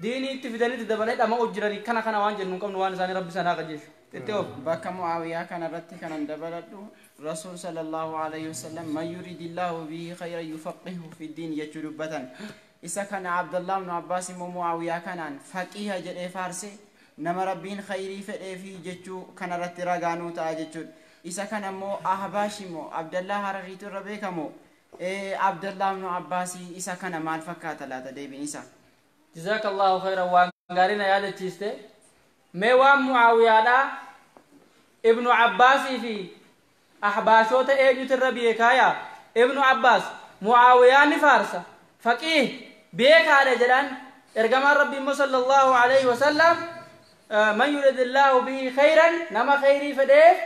Diinii itti fidanitti dabalee dhama'uu jiranii kana kana waan jennu hin qabnu waan isaanii rabbi sanaa qajeeshu. Itti oofu. Bakka Mu'aawiyaa kanarratti kanan dabaladhu Rasuul sallallahu alayhi wasallam man yuridillahu bihi khayran yufaqihu fi diin jechuu dubbatan. Isa kana Abdallah ibn Abbaas immoo Mu'aawiyaa kanaan faqiiha jedhee faarse nama rabbiin khayrii fedhee fi jechuu kanarratti ragaa nuu ta'a jechuudha. Isa kana immoo Ahbaash immoo Abdallah Harariitu irra beekamoo Abdallah ibn Abbaas isa kana maal fakkaata laata deebiin isaa? Jazakallahu khayran waan gaarii na yaadachiiste. Mee waan Mu'aawiyaadhaa Ibnu Abbaasii fi ahbaashoota eenyutu irra beekaaya? Ibnu Abbaas Mu'aawiyaa ni faarsa. Faqiih beekaadha jedhan ergamaan rabbii immoo sallallahu alayhi wasallam man yuridillahu bihi khayran nama khayrii fedheef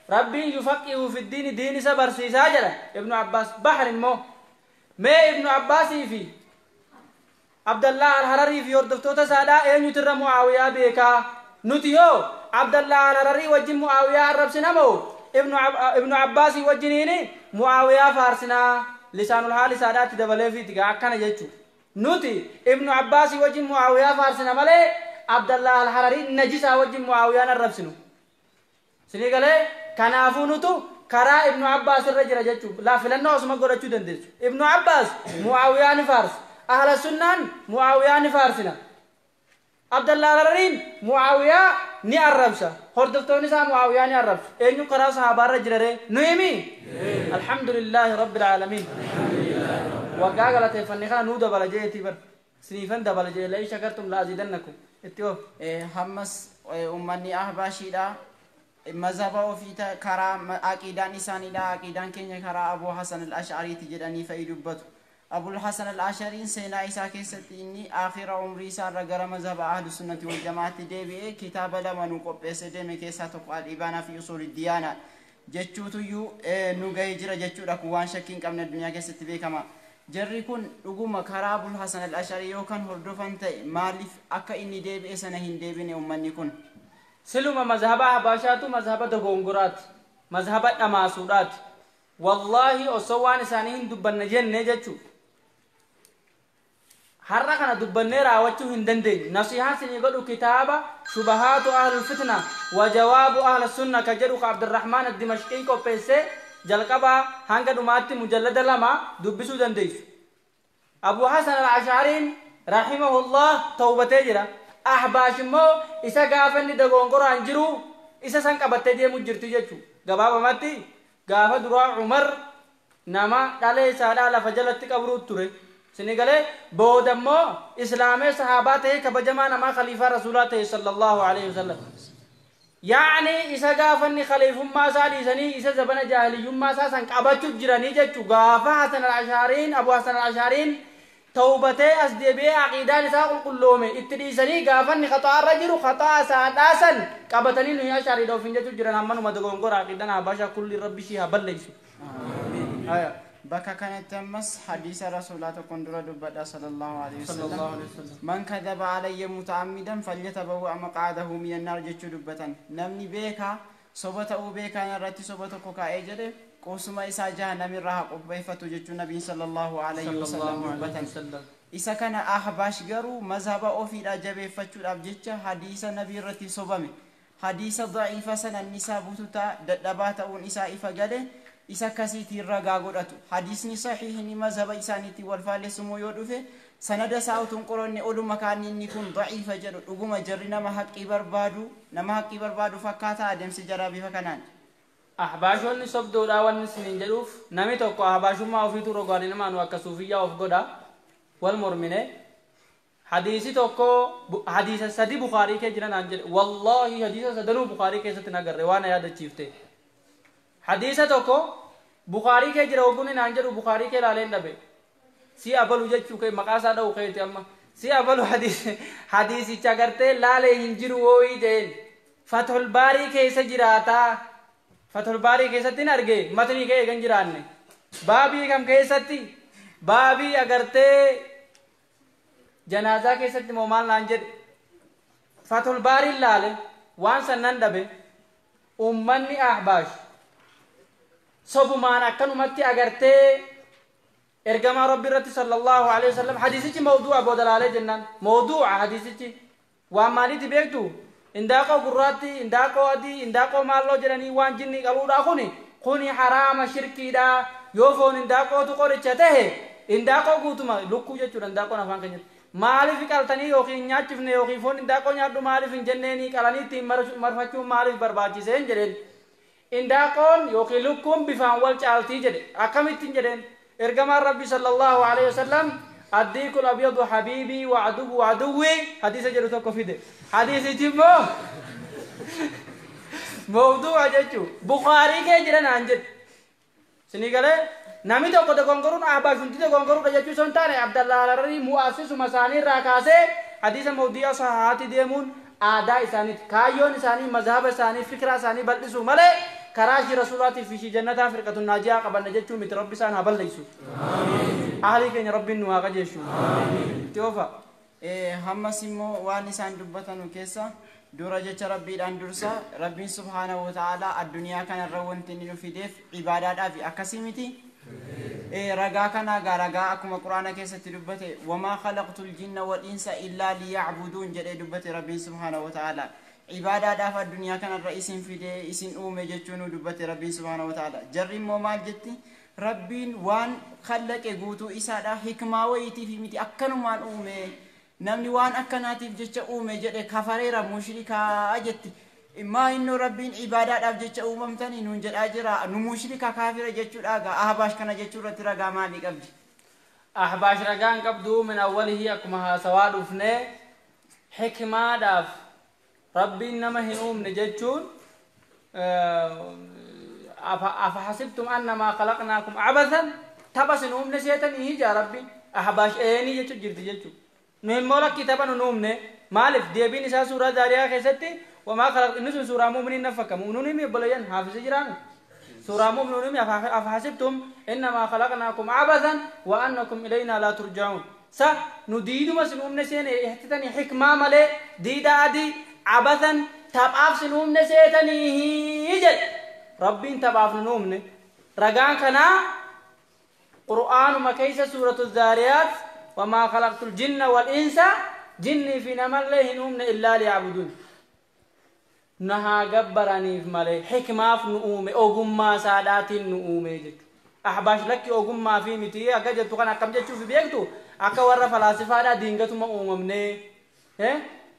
rabbiin yufaqihu fi diini diin isa barsiisaa jedhan Ibnu Abbaas. Bahar immoo mee Ibnu Abbaasii fi Abdallah al-Hararii fi hordoftoota isaadhaa eenyutu irra Mu'aawiyaa beekaa? Nuti yoo Abdallah al-Hararii wajjin Mu'aawiyaa arrabsina moo Ibnu Abbaasii wajjiniin Mu'aawiyaa faarsinaa lisaanul haal isaadhaatti dabaleefiiti gaa akkana jechuudha. Nuti Ibnu Abbaasii wajjin Mu'aawiyaa faarsina malee Abdallah al-Hararii najisaa wajjin Mu'aawiyaan arrabsinu. Sinii galee kanaafuu nutu karaa Ibnu Abbaas irra jira jechuudha. Laa filannoo osuma godhachuu dandeessu. Ibnu Abbaas Mu'aawiyaa ni faarsa. Ahla sunnaan Mu'aawiyaa ni faarsina. Abdallah al-Harariin Mu'aawiyaa ni arrabsa. Hordoftoonni isaa Mu'aawiyaa ni arrabsu. Eenyu karaa sahaabaa irra jira ree? Nu himi? Alhamdulillahi rabbil aalamiin. Waggaa galateeffanne kana nuu dabala jeetii bar. Siniifan dabala jee la'in shakartum la azidannakum. Itti oof. Hammas ummanni Ahbaashiidha. Mazhaba ofii karaa aqiidaan isaaniidha. Aqiidaan keenya karaa Abuu Hasan al-Ash'ariiti jedhanii fa'i dubbatu. Abul Hasan al-Ash'ariin seenaa isaa keessatti inni aakhira umrii isaarra gara mazhaba Ahlu Sunnati wal Jamaatti deebi'ee kitaaba lama nu qopheesse deeme keessaa tokko al-Ibaanaa fi Usuul Diyaanaa jechuutuyyuu nu gahee jira jechuudha. Kun waan shakkii hin qabne addunyaa keessatti beekama. Jarri kun dhuguma karaa Abul Hasan al-Ash'arii yookaan hordofan ta'e maaliif akka inni deebi'e sana hin deebine ummanni kun? Siluma mazhaba Ahbaashaatu mazhaba dogongoraati. Mazhaba dhamaasuudhaati. Wallaahi osoo waan isaanii hin dubbanne jenne jechuudha. Har'a kana dubbannee raawwachuu hin dandeenyu. Nasihaan isinii godhu kitaaba Shubahaatu Ahlul Fitna wa Jawaabu Ahla Sunna ka jedhu ka Abdurrahmaan Addimashqii qopheessee jalqabaa hanga dhumaatti mujallada 2 dubbisuu dandeessu. Abu Hasan al-Ash'ariin rahimahullah tawbatee jira. Ahbaash immoo isa gaafa inni dogongoraan jiru isa san qabattee deemu jirti jechuudha. Gabaabamatti gaafa duraa Umar nama dhalee isaadhaa lafa jalatti qabruu ture. Sini galee booda immoo islaamee sahaabaa ta'ee kabajamaa namaa khaliifaa rasuulaa ta'e sallallahu alaihi wasallam. Yaani isa gaafa inni khaliifummaa isaa dhiisanii isa zabana jaahiliyyummaa isaa san qabachuuf jiranii jechuu gaafa Hasan al-Ash'ariin Abu Hasan al-Ash'ariin tawbatee as deebi'ee aqiidaan isaa qulqulloome itti dhiisanii gaafa inni khaxaa irra jiru khaxaa isaa dhaasan qabatanii nuyi Ash'ariidha ofiin jechuu jiran hammanuma dogongora aqiidaan Habashaa kulli rabbi ishii haa balleessu. Amiin. Bakka kanatti ammas hadiisa rasuulaa tokkoon dura dubbadha sallallahu alaihi wasallam. Man kadhaba alayya muta'ammidan falyatabawwa maq'adahu minan naar jechuu dubbatan. Namni beekaa soba ta'uu beekaan irratti soba tokko kaa'ee jedhe qusuma isaa jahannamirraa haa qopheeffatu jechuu nabiin sallallahu alaihi wasallam dubbatan. Isa kana Ahbaash garuu mazhaba ofiidhaa jabeeffachuudhaaf jecha hadiisa nabii irratti sobame. Hadiisa da'iifa sana inni isaa bututaa dadhabaa ta'uun isaa ifa gale isa akkasiitiin ragaa godhatu. Hadiisni sahiihni mazhaba isaaniitiin wal faallessumoo yoo dhufe sanada isaa utuu hin qoranne oluma kaan inni kun da'iifa jedhu dhuguma jarri nama haqqii barbaadu fakkaata adeemsi jaraa bifa kanaan. Ahbaashonni sobdoodhaa wanni isiniin jedhuuf namni tokko ahbaashummaa ofiitu rogaan namaan akka suufiyyaa of godha wal mormine hadiisi tokko hadiisa 3 Bukhaarii kee jiran aan jedhe wallaahi hadiisa sadanuu Bukhaarii keessatti hin agarre waan yaadachiifte. Hadiisa tokko Bukhaarii kee jira ogumni naan jedhu Bukhaarii kee ilaalee hin dhabe. Si abalu jechuu kee maqaa isaa dha'u keeti amma. Si abalu hadiisicha agartee laalee hin jiru wooyii jeen. Fathul Baarii keessa jiraataa. Fathul Baarii keessatti hin arge matnii kee eegan jiraanne. Baabii kam keessatti? Baabii agartee janaazaa keessatti moo maal naan jedhe. Fathul Baariin laale waan san nan dhabe. Ummanni Ahbaash sobumaan akkanumatti agartee ergamaa rabbi irratti sallallahu alaihi wasallam hadiisichi mawduu'a booda laalee jennaan mawduu'a hadiisichi waan maaliiti beektu indaaqoo gurraatti indaaqoo adii indaaqoo maalloo jedhanii waan jinni qabuudha kuni haraama shirkiidha yoo foon indaaqootu qoricha tahe indaaqoo guutuma lukkuu jechuudha indaaqoon afaan keenyatti maaliif qaltanii yookiin nyaachifne yookiin foon indaaqoo nyaadhu maaliif hin jenneeni qalanii ittiin marfachuun maaliif barbaachisee hin jedheen. Indaaqoon yookiin lukkuun bifaan wal caaltii jedhe akkamittiin jedheen ergamaan rabbi sallallahu alaihi wasallam addiikul abyadu habiibii wa aduwwu aduwwi hadiisa jedhu tokko fide hadiisichi immoo mawduu'a jechuu Bukhaarii kee jira naan jedhe sinii galee namni tokko dogongoruun Ahbaash hundi dogongoruudha jechuu osoo hin taane Abdallah al-Hararii mu'assisuma isaanii irraa kaasee hadiisa mawduu'a sahahaatti deemuun aadaa isaaniiti kaayyoon isaanii mazhaba isaanii fikraa isaanii bal'isuu malee karaa ishii rasuulaatiif ishii jannataa firqatun naajiyaa qabanna jechuu miti rabbi isaan haa balleessu. Ahlii keenya rabbiin nu haa qajeeshu. Itti oofa. Hammas immoo waan isaan dubbatanu keessa Dura jecha Rabbiidhaan dursa Rabbiin subhaanahu wa ta'aalaa addunyaa kanarra wanti inni nu fideef ibaadaadhaafi akkasii miti. Ragaa kanaa gaa ragaa akkuma Quraana keessatti dubbate wamaa khalaqtul jinna wal insa illaa liya'buduun jedhee dubbate Rabbiin subhaanahu wa ta'aalaa. Ibaadaadhaaf addunyaa kanarra isin fidee isin uume jechuu nu dubbate Rabbiin subhaanahu wa ta'aalaa. Jarri immoo maal jetti? Rabbiin waan khallaqe guutuu isaadha hikmaa wayiitiif miti akkanumaan uume. Namni waan akkanaatiif jecha uume jedhe kafareera mushrikaa jetti. Maa innoo Rabbiin ibaadaadhaaf jecha uumamtanii nuun jedhaa jira. Nu mushrika kaafira jechuudha gaa Ahbaash kana jechuu irratti ragaa maalii qabdi? Ahbaash ragaa hin qabdu min awwalihi akkuma haasawaa dhufne hikmaadhaaf Rabbiin nama hin uumne jechuun afa hasibtum annamaa khalaqnaakum abathan tapha sin uumne seetanii hijaa Rabbiin Ahbaash eenii jechuu jirti jechuudha. Nu immoo lakkii tapha nun uumne maaliif deebiin isaa suuraa Zaariyaa keessatti wamaa khalaq inni sun suuraa mu'miniin na fakka mu'minuun himi obboleeyyan haafisi jiraami suuraa mu'minuun himi afa hasibtum innamaa khalaqnaakum abathan wa annakum ilaynaa laa turja'uun sa nu diiduma sin uumne seene ihtitanii hikmaa malee diida adii abathan taphaaf sin uumne seetanii jedhe Rabbiin taphaaf nun uumne ragaan kanaa Qur'aanuma keessa suuratu Zaariyaat wamaa khalaqtul jinna wal insa jinnii fi namallee hin uumne illaa liya'buduun na haa gabbaraniif malee hikmaaf nu uume ogummaa saadhaatiin nu uume jechuudha. Ahbaash lakki ogummaa fi miti akka jettu kan akkam jechuuf beektu akka warra falaasifaadhaa diingatuma uumamnee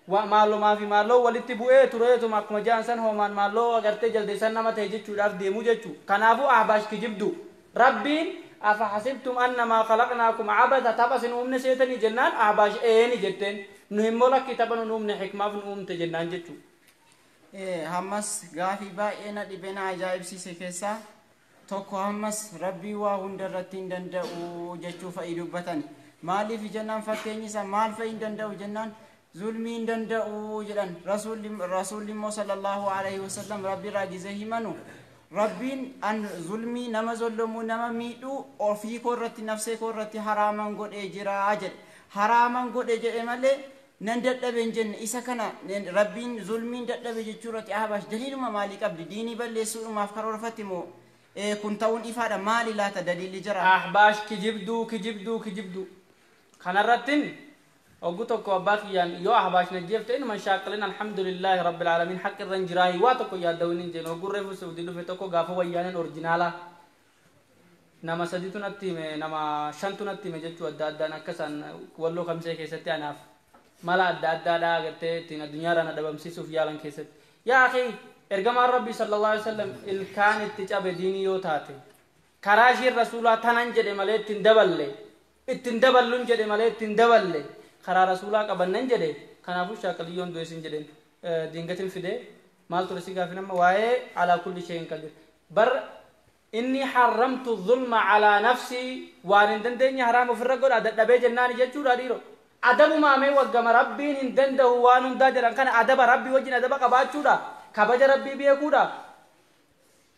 maallumaa fi maalloo walitti bu'ee tureetuma akkuma jaan san hoomaan maalloo agartee jaldeessan nama ta'e jechuudhaaf deemuu jechuudha. Kanaafuu ahbaash kijibdu Rabbiin afa hasibtum annamaa khalaqnaakum abatha tapha sin uumne seetanii jennaan ahbaash eeni jetteen nu immoo lakki tapha nu uumne hikmaaf nu uumte jennaan jechuudha. Hammas gaafii baay'ee na dhibe na ajaa'ibsiise keessaa tokko hammas Rabbii waa hunda irratti hin danda'u jechuu fa'i dubbatan. Maaliif jennaan fakkeenyi isaa maal fa'i hin danda'u jennaan zulmii hin danda'u jedhan. Rasuulli immoo sallallahu alaihi wasallam Rabbi irraa gizee himanu Rabbiin an zulmii nama zollomuu nama miidhuu ofii koo irratti nafsee koo irratti haraaman godhee jira jedhe. Haraaman godhe jedhe malee nan dadhabe hin jenne isa kana Rabbiin zulmiin dadhabe jechuu irratti Ahbaash daliiluma maalii qabdi? Diinii balleessuudhumaaf karoorfatti moo kun ta'uun ifaadha maali laata daliilli jira? Ahbaash kijibduu kijibduu kijibduu kanarrattin oggu tokko abbaa kiyyaan yoo Ahbaash na jeefte inuma shaaqalin alhamdulillahi rabbil aalamiin haqqi irra hin jiraayi waa tokko yaaddawin hin jeen oggu reefu Saudii dhufe tokko gaafa wayyaaneen orjinaalaa nama saditu natti hime nama shantu natti hime jechuu adda addaan akka isaan walloo kamsee keessatti anaaf mala adda addaadhaa agartee ittiin addunyaarraa na dhabamsiisuuf yaalan keessatti. Yaa akhi ergamaan Rabbii sallallahu alaihi wasallam ilkaan itti cabe diinii yoo taate karaa ishiin rasuulaa tanan jedhe malee ittiin daballe ittiin daballun jedhe malee ittiin daballe karaa rasuulaa qabannan jedhe kanaafuu shaaqaliyyoon du'e sin jedheen diingatiin fide maal ture si gaafin amma waa'ee alaa kulli shay'in qadir bar inni harramtu zulma alaa nafsii waan hin dandeenye haraam ofirra godha dadhabee jennaani jechuudha dhiiro. Adabumaa mee waggama Rabbiin hin danda'u waan hundaa jedhan kana adaba Rabbii wajjin adaba qabaachuudha kabaja Rabbii beekuudha.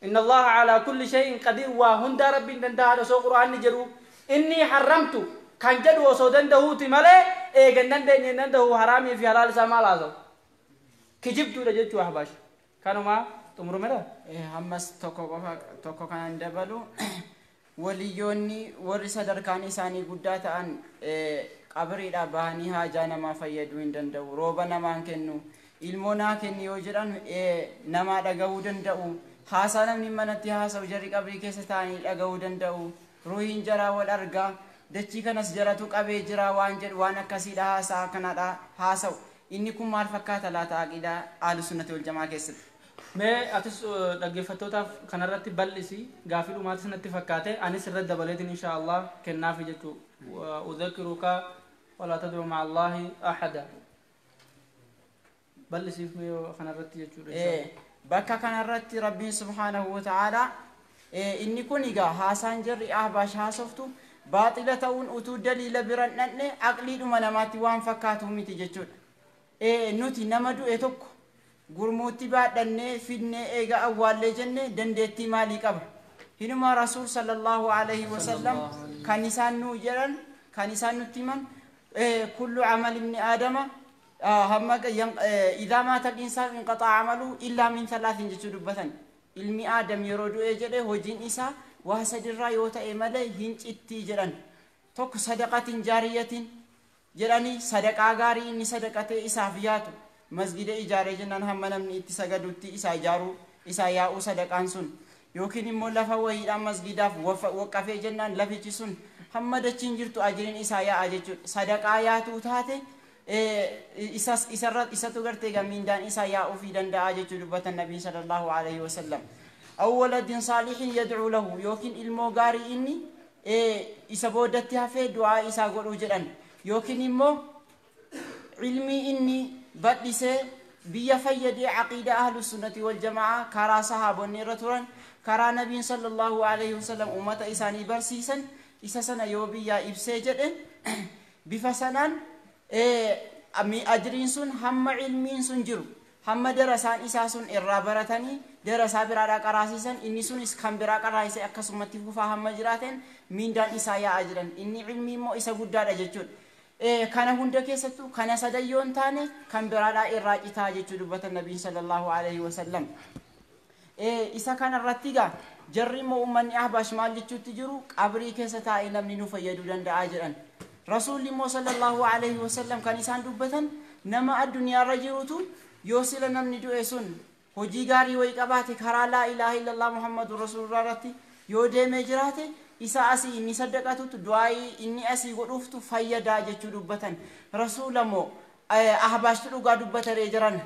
Inna Allaha alaa kulli shay'in qadir waa hundaa Rabbiin danda'aadha osoo Qur'aanni jedhu inni harramtu kan jedhu osoo danda'uuti malee eega hin dandeenye hin danda'u haraamii fi halaal isaa maal haasa'u kijibduudha jechuu Ahbaash kanumaa xumurumedha. Hammas tokko qofa tokko kanan dabalu waliyyoonni warri sadarkaan isaanii guddaa ta'an qabriidhaa bahanii haajaa namaa fayyaduu hin danda'u rooba namaan kennu ilmoo naa kenni yoo jedhan namaa dhagahuu danda'u haasaa namni manatti haasa'u jarri qabrii keessa taa'anii dhagahuu danda'u ruuhiin jaraa wal argaa dachii kanas jaratu qabee jira waan jedhu waan akkasiidha haasaa kanadha haasa'u inni kun maal fakkaata laata aqiidaa ahlu sunnati wal jamaa keessatti. Mee atis dhaggeeffattootaaf kanarratti bal'isi gaafii dhumaatis natti fakkaate anis irra dabaleetiin insha Allah kennaafi jechuu udhakiruka walaa tad'u ma'a Allahi ahada bal'isiif mee kanarratti jechuudha. Bakka kanarratti Rabbiin subhaanahu wa ta'aalaa inni kun egaa haasaan jarri Ahbaash haasoftu baaxila ta'uun utuu daliila biran dhandhe aqliidhuma namaatti waan fakkaatu miti jechuudha. Nuti nama du'e tokko gurmuutti baadhannee fidnee eega awwaallee jenne dandeettii maalii qaba? Hinuma Rasuul sallallahu alaihi wasallam kan isaan nuu jedhan kan isaan nutti himan kullu amal ibni aadama Hamma idhaa maata al-insaanu inqaxa'a amaluhu illaa min thalaatin jechuu dubbatan. Ilmi Aadam yeroo du'ee jedhe hojiin isaa waa sadirraa yoo ta'e malee hin cittii jedhan. Tokko sadaqatin jaariyatin jedhanii sadaqaa gaarii inni sadaqatee isaaf yaatu masgida ijaaree jennaan hamma namni itti sagadutti isaa ijaaruu isaa yaa'uu sadaqaan sun yookiin immoo lafa wayiidhaan masgidaaf waqqafee jennaan lafichi sun hamma dachiin jirtu ajiriin isaa yaa'a jechuudha. Sadaqaa yaatuu taate isas isarra isatu gartee egaa miindaan isaa yaa'uufii danda'a jechuu dubbatan nabiin sallallahu alaihi wasallam. Aw waladin saalihin yad'uu lahu yookiin ilmoo gaarii inni isa boodatti hafee du'aa isaa godhuu jedhan yookiin immoo ilmii inni bal'isee biyya fayyadee aqiida ahlu sunnati wal jamaa karaa sahaabonni irra turan karaa nabiin sallallahu alaihi wasallam ummata isaanii barsiisan isa sana yoo biyyaa ibsee jedhe bifa sanaan ajriin sun hamma ilmiin sun jiru hamma darasaan isaa sun irraa baratanii darasaa biraadhaa qaraasisan inni sunis kan biraa qaraasise akkasumatti fufaa hamma jiraateen miindaan isaa yaa'aa jiran inni ilmii immoo isa guddaadha jechuudha. Kana hunda keessattuu kana sadan yoo hin taane kan biraadhaa irraa citaa jechuu dubbatan nabiin sallallahu alaihi wasallam. Isa kana irratti egaa jarri immoo uummanni Ahbaash maal jechuutti jiru qabrii keessa taa'ee namni nu fayyaduu danda'a jedhan. Rasuulli immoo sallallahu alaihi wasallam kan isaan dubbatan nama addunyaarra jirutu yoo sila namni du'e sun hojii gaarii wayii qabaate karaa laa ilaaha illallah Muhammadun Rasuulullah irratti yoo deemee jiraate isa asii inni saddaqatutu du'aayii inni asii godhuuftu fayyadaa jechuu dubbatan. Rasuula moo Ahbaashtu dhugaa dubbataree jiran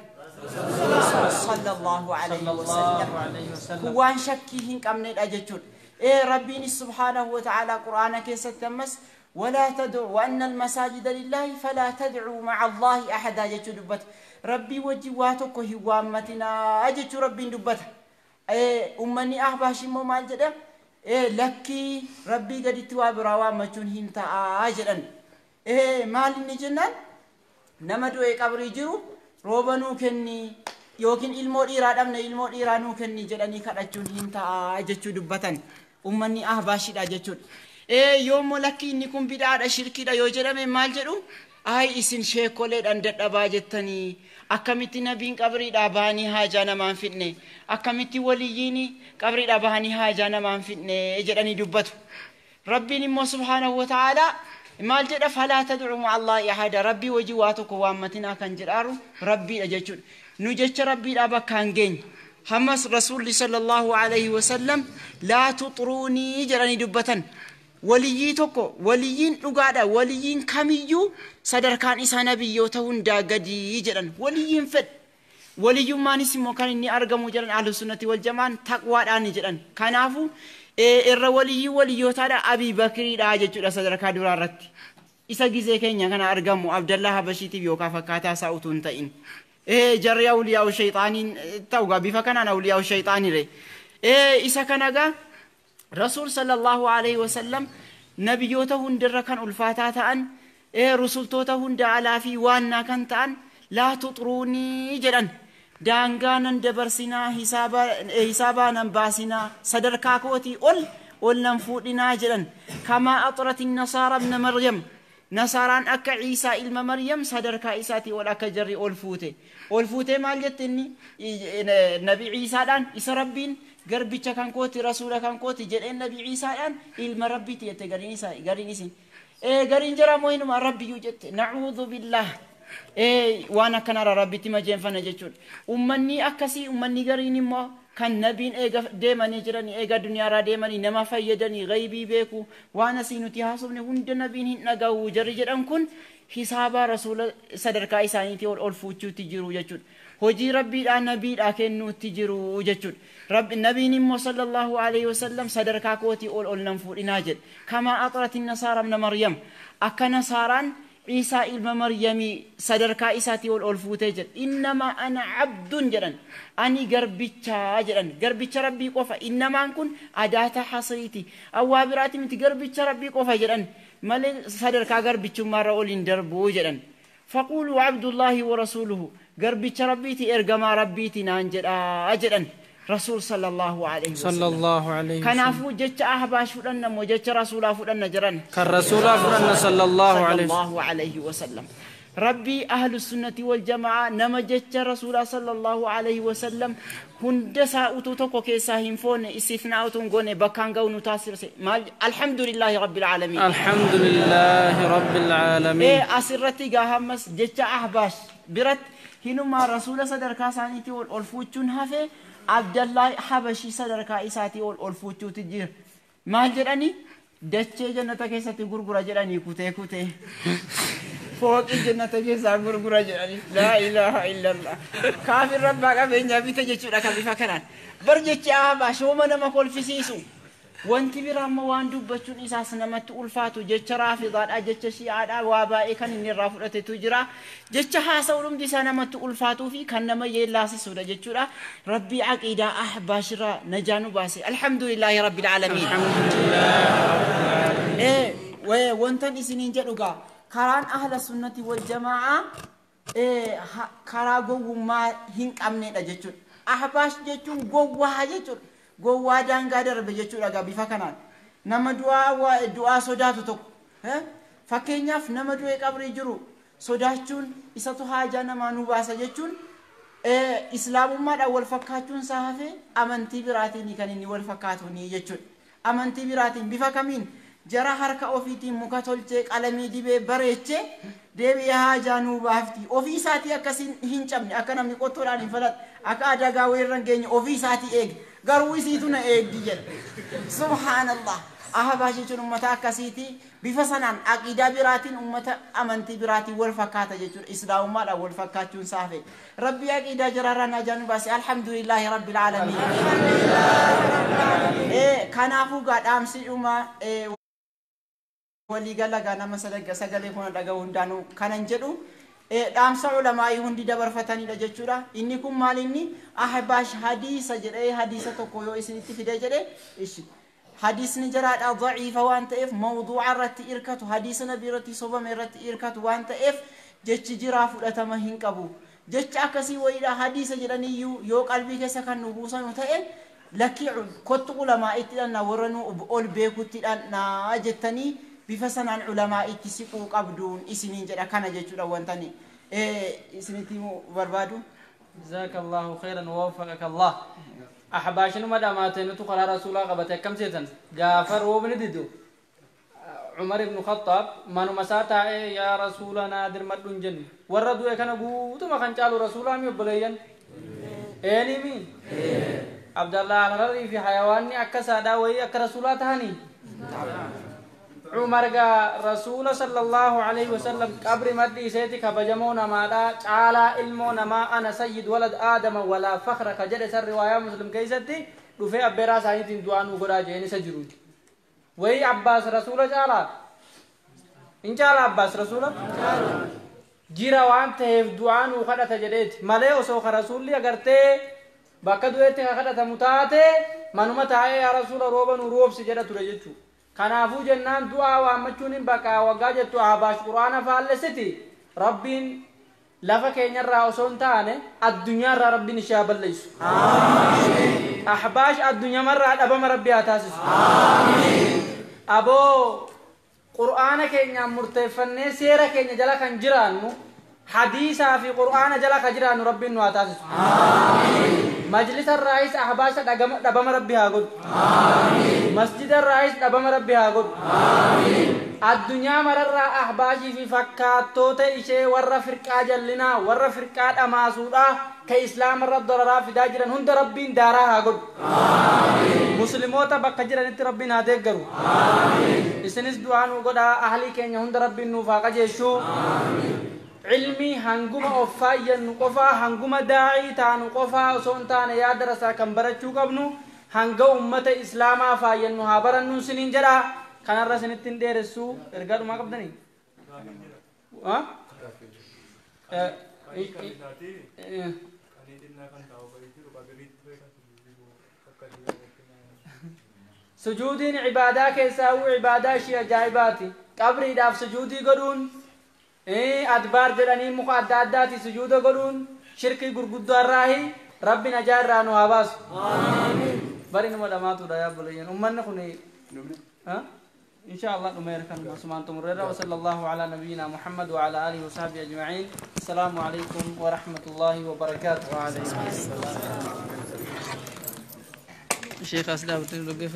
sallallahu alaihi wasallam. Kun waan shakkii hin qabnedha jechuudha. Rabbiinis subhaanahu wa ta'ala Qur'aana keessatti ammas ولا تدعوا وأن المساجد لله فلا تدعوا مع الله أحدا جتشو دبت ربي وجي واتوكو هوامتنا أجتشو ربي دبت أمني أحباش مو مال جدا لكي ربي قد توابرا وامتشون هنتا أجرا مال نجنان نمدو قبري جرو روبنو كني يوكين ilmoo dhiiraa dhabne ilmoo dhiiraa nuu kenni jedhanii kadhachuun hin ta'a jechuu dubbatan ummanni ahbaashidha jechuudha. Yoommoo lakki inni kun bid'aadha shirkiidha yoo jedhame maal jedhu ay isin sheekoleedhaan dadhabaa jettanii akkamitti nabiin qabriidhaa bahanii haajaa namaan fidne akkamitti waliyyiin qabriidhaa bahanii haajaa namaan fidne jedhanii dubbatu. Rabbiin immoo subhaanahu wa ta'aalaa maal jedha falaa tad'uu ma'a Allaahi ahada rabbii wajji waa tokko waammatinaa kan jedhaaru rabbiidha jechuudha. Nu jecha rabbiidhaa bakka hin geenye. Hammas rasuulli sallallahu alaihi wasallam laa tuxruunii jedhanii dubbatan. Waliyyii tokko waliyyiin dhugaadha waliyyiin kamiyyuu sadarkaan isaa nabiyyoota hundaa gadii jedhan waliyyiin fedhe. Waliyyummaanis immoo kan inni argamu jedhan ahlu sunnati wal jamaan taqwaadhaan jedhan. Kanaafuu irra waliyyii waliyyootaadha Abii Bakriidha jechuudha sadarkaa duraa irratti. Isa gizee keenya kana argamu Abdallaa Habashiitiif yookaan fakkaataa isaa utuu hin ta'in. Jarri awliyaa'u shayxaaniin ta'ugaa bifa kanaan awliyaa'u shayxaanire. Isa kana gaa Rasuul sallallahu alaihi wasallam nabiyyoota hundarra kan ulfaataa ta'an rusultoota hunda alaa fi waannaa kan ta'an laa tuxruunii jedhan. Daangaa nan dabarsinaa hisaabaa nan baasinaa sadarkaa kootii ol ol nan fuudhinaa jedhan. Kamaa axrati nasaara ibna Maryam nasaaraan akka Ciisaa ilma Maryam sadarkaa isaatii ol akka jarri ol fuute. Ol fuutee maal jette inni nabi Ciisaadhaan isa rabbiin garbicha kan kooti rasuula kan kooti jedheen nabi Ciisaadhaan ilma rabbiiti jette gariin isaa gariin isin. Gariin jara moo inuma rabbiyyuu jette na'uudhu billaah. Waan akkanarra rabbitti majeenfanna jechuudha. Ummanni akkasii ummanni gariin immoo kan nabiin eega deemanii jiranii eega addunyaarraa deemanii nama fayyadanii gaybii beeku waan asii nuti haasofne hunda nabiin hin dhaga'u jarri jedhan kun hisaabaa rasuula sadarkaa isaaniitii ol ol fuuchuutti jiru jechuudha. Hojii rabbiidhaa nabiidhaa kennuutti jiru jechuudha. Nabiin immoo sallallahu alaihi wasallam sadarkaa kootii ol ol nan fuudhinaa jedhe. Kamaa axrati nasaara ibna Maryam akka nasaaraan Ciisaa ilma Maryamii sadarkaa isaatii ol ol fuutee jedhe. Innamaa ana abdun jedhan. Ani garbichaa jedhan. Garbicha rabbii qofa. Innamaan kun adaata hasriiti. Awwaa biraati miti garbicha rabbii qofa jedhan. Malee sadarkaa garbichummaarra ol hin darbuu jedhan. Faquuluu abdullaahi wa rasuuluhu. Garbicha rabbiiti ergamaa rabbiiti naan jedhaa jedhan. Rasuul sallallahu alaihi wasallam. Sallallahu alaihi wasallam. Kanaafuu jecha ahbaash fudhanna moo jecha rasuulaa fudhanna jiran? Kan rasuulaa fudhanna sallallahu alaihi sallallahu alaihi wasallam. Rabbii ahlu sunnati wal jamaa nama jecha rasuulaa sallallahu alaihi wasallam hunda isaa utuu tokko keessaa hin foone istisnaa utuu hin goone bakkaan ga'u nu taasise. Maal alhamdulillahi rabbil aalamiin. Alhamdulillahi rabbil aalamiin. Asirratti gaa hammas jecha ahbaash biratti hinumaa rasuula sadarkaa isaaniitii ol fuuchuun hafe Abdallaa Habashii sadarkaa isaatii ol fuuchuutu jira. Maal jedhanii? Dachee jannata keessatti gurgura jedhanii kutee kutee. Fooqii jannata keessaa gurgura jedhanii. Laa ilaaha illallah. Kaafir rabbaa qabeenyaa bita jechuudha kan bifa kanaan. Bar jechi ahbaash hooma nama kolfisiisu. Wanti biraa ammoo waan dubbachuun isaas namatti ulfaatu jecha raafidaadha jecha shi'aadha waa baay'ee kan inni irraa fudhatetu jira. Jecha haasa'u dhumti isaa namatti ulfaatuu fi kan nama yeellaasisuudha jechuudha. Rabbii aqiidaa ahbaashirraa najaa nu baase. Alhamdulillaahi rabbil aalamiin. Wantan isiniin jedhu gaa karaan ahla sunnati wal jamaa'a karaa gowwummaa hin qabnedha jechuudha. Ahbaash jechuun gowwaa jechuudha. Gowwaa daangaa darbe jechuudha gaa bifa kanaan. Nama du'aa sodaatu tokko. Fakkeenyaaf nama du'ee qabrii jiru sodaachuun isatu haajaa namaa nu baasa jechuun islaamummaadhaan wal fakkaachuun isaa hafee amantii biraatiin kan inni wal fakkaatu ni jechuudha. Amantii biraatiin bifa kamiin jara harka ofiitiin muka tolchee qalamii dibee bareechee deebi'ee haajaa nuu baafti. Ofii isaatii akkasiin hin cabne akka namni qottoodhaan hin faladhe akka adagaa weerra hin geenye ofii isaatii eege. Garuu isiitu na eegdi jedha. Subhaanallah. Ahbaash jechuun uummata akkasiiti. Bifa sanaan aqiidaa biraatiin uummata amantii biraatiin wal fakkaata jechuudha. Islaamummaadhaan wal fakkaachuun saafe. Rabbii aqiidaa jaraarraa najaa nu baase. Alhamdulillaahi rabbil aalamiin. Kanaafuu gaa dhaamsi dhuma waliigala gaa nama sagalee kuna dhaga'u hundaanuu kanan jedhu dhaamsa ulamaa'ii hundi dabarfatanidha jechuudha. Inni kun maal inni ahbaash hadiisa jedhee hadiisa tokko yoo isinitti fide jedhe ishi. Hadiisni jaraadha daciifa waan ta'eef mawduuca irratti hirkatu hadiisa nabii irratti sobame irratti hirkatu waan ta'eef jechi jiraa fudhatama hin qabu. Jecha akkasii wayiidha hadiisa jedhaniyyuu yoo qalbii keessa kan nu buusanu ta'e lakkii kottu ulamaa'itti dhannaa warra nu ol beekutti dhannaa jettanii bifa sanaan ulamaa'itti siquu qabduun isiniin jedha kana jechuudha wantani isinitti himuu barbaadu. Jazakallahu khairan wa waffaqaka Allah. Ahbaashinuma dhamaatee nutu karaa rasuulaa qabate akkam seetan gaafa roobni didu Umar ibn Khattaab manuma isaa taa'ee yaa rasuula naa dirmadhu hin jenne warra du'e kana guutuma kan caalu rasuulaa mi obboleeyyan eenimi Abdallah al-Hararii fi hayawaanni akka saadhaa wayii akka rasuulaa tahanii Umar gaa rasuula sallallahu alaihi wasallam qabri maddi iseeti kabajamoo namaadhaa caalaa ilmoo namaa ana sayyid walad aadama walaa fakhra ka jedhe san riwaayaa muslim keessatti dhufee abbeeraa isaaniitiin du'aa nuu godhaa jeen isa jiru. Wayii Abbaas rasuula caalaa? Hin caalaa Abbaas rasuula? Jira waan ta'eef du'aa nuu kadhata jedheeti malee osoo ka rasuulli agartee bakka du'eetti ka kadhatamu taate manuma taa'ee yaa rasuula rooba nuu roobsi jedha ture jechuudha. Kanaafuu jennaan du'aa waammachuun hin baqaa waggaa jettu ahbaash quraana faallessiti rabbiin lafa keenyarraa osoo hin taane addunyaarraa rabbiin ishee haa balleessu. Ahbaash addunyamarraa dhabama rabbi haa taasisu. Aboo qur'aana keenyaan murteeffannee seera keenya jala kan jiraannu hadiisaa fi qur'aana jala kan jiraannu rabbiin nu haa taasisu. Majlisa irraayis ahbaasha dhabama rabbi haa godhu. Masjida irraayis dhabama rabbi haa godhu. Addunyaa mararraa ahbaashii fi fakkaattoota ishee warra firqaa jallinaa warra firqaa dhamaasuudhaa ka islaama irra dararaa fidaa jiran hunda rabbiin daaraa haa godhu. Musliimoota bakka jiranitti rabbiin haa deeggaru. Isinis du'aa nuu godhaa ahlii keenya hunda rabbiin nuuf haa qajeelchu. Ilmi hanguma of faayyannu qofaa hanguma daa'ii taanu qofaa osoo hin taane yaada rasaa kan barachuu qabnu hanga ummata islaamaa faayyannu haa barannu isiniin jedha. Kanarra isinitti hin dheeressu ergaa dhumaa qabdanii? Sujuudiin ibaadaa keessaa ibaadaa ishii ajaa'ibaati. Qabriidhaaf sujuudii godhuun adbaar jedhanii muka adda addaati sujuuda godhuun shirkii gurguddoo irraahi rabbi najaa irraa nu haa baasu. Bari numa dhamaatudha yaa obboleeyyan. Uummanni kun إن شاء الله نمير كان عثمان تمرر، وصلى الله على نبينا محمد وعلى آله وصحبه أجمعين. السلام عليكم ورحمة الله وبركاته. وعليكم السلام. شيخ أسلام تلقي.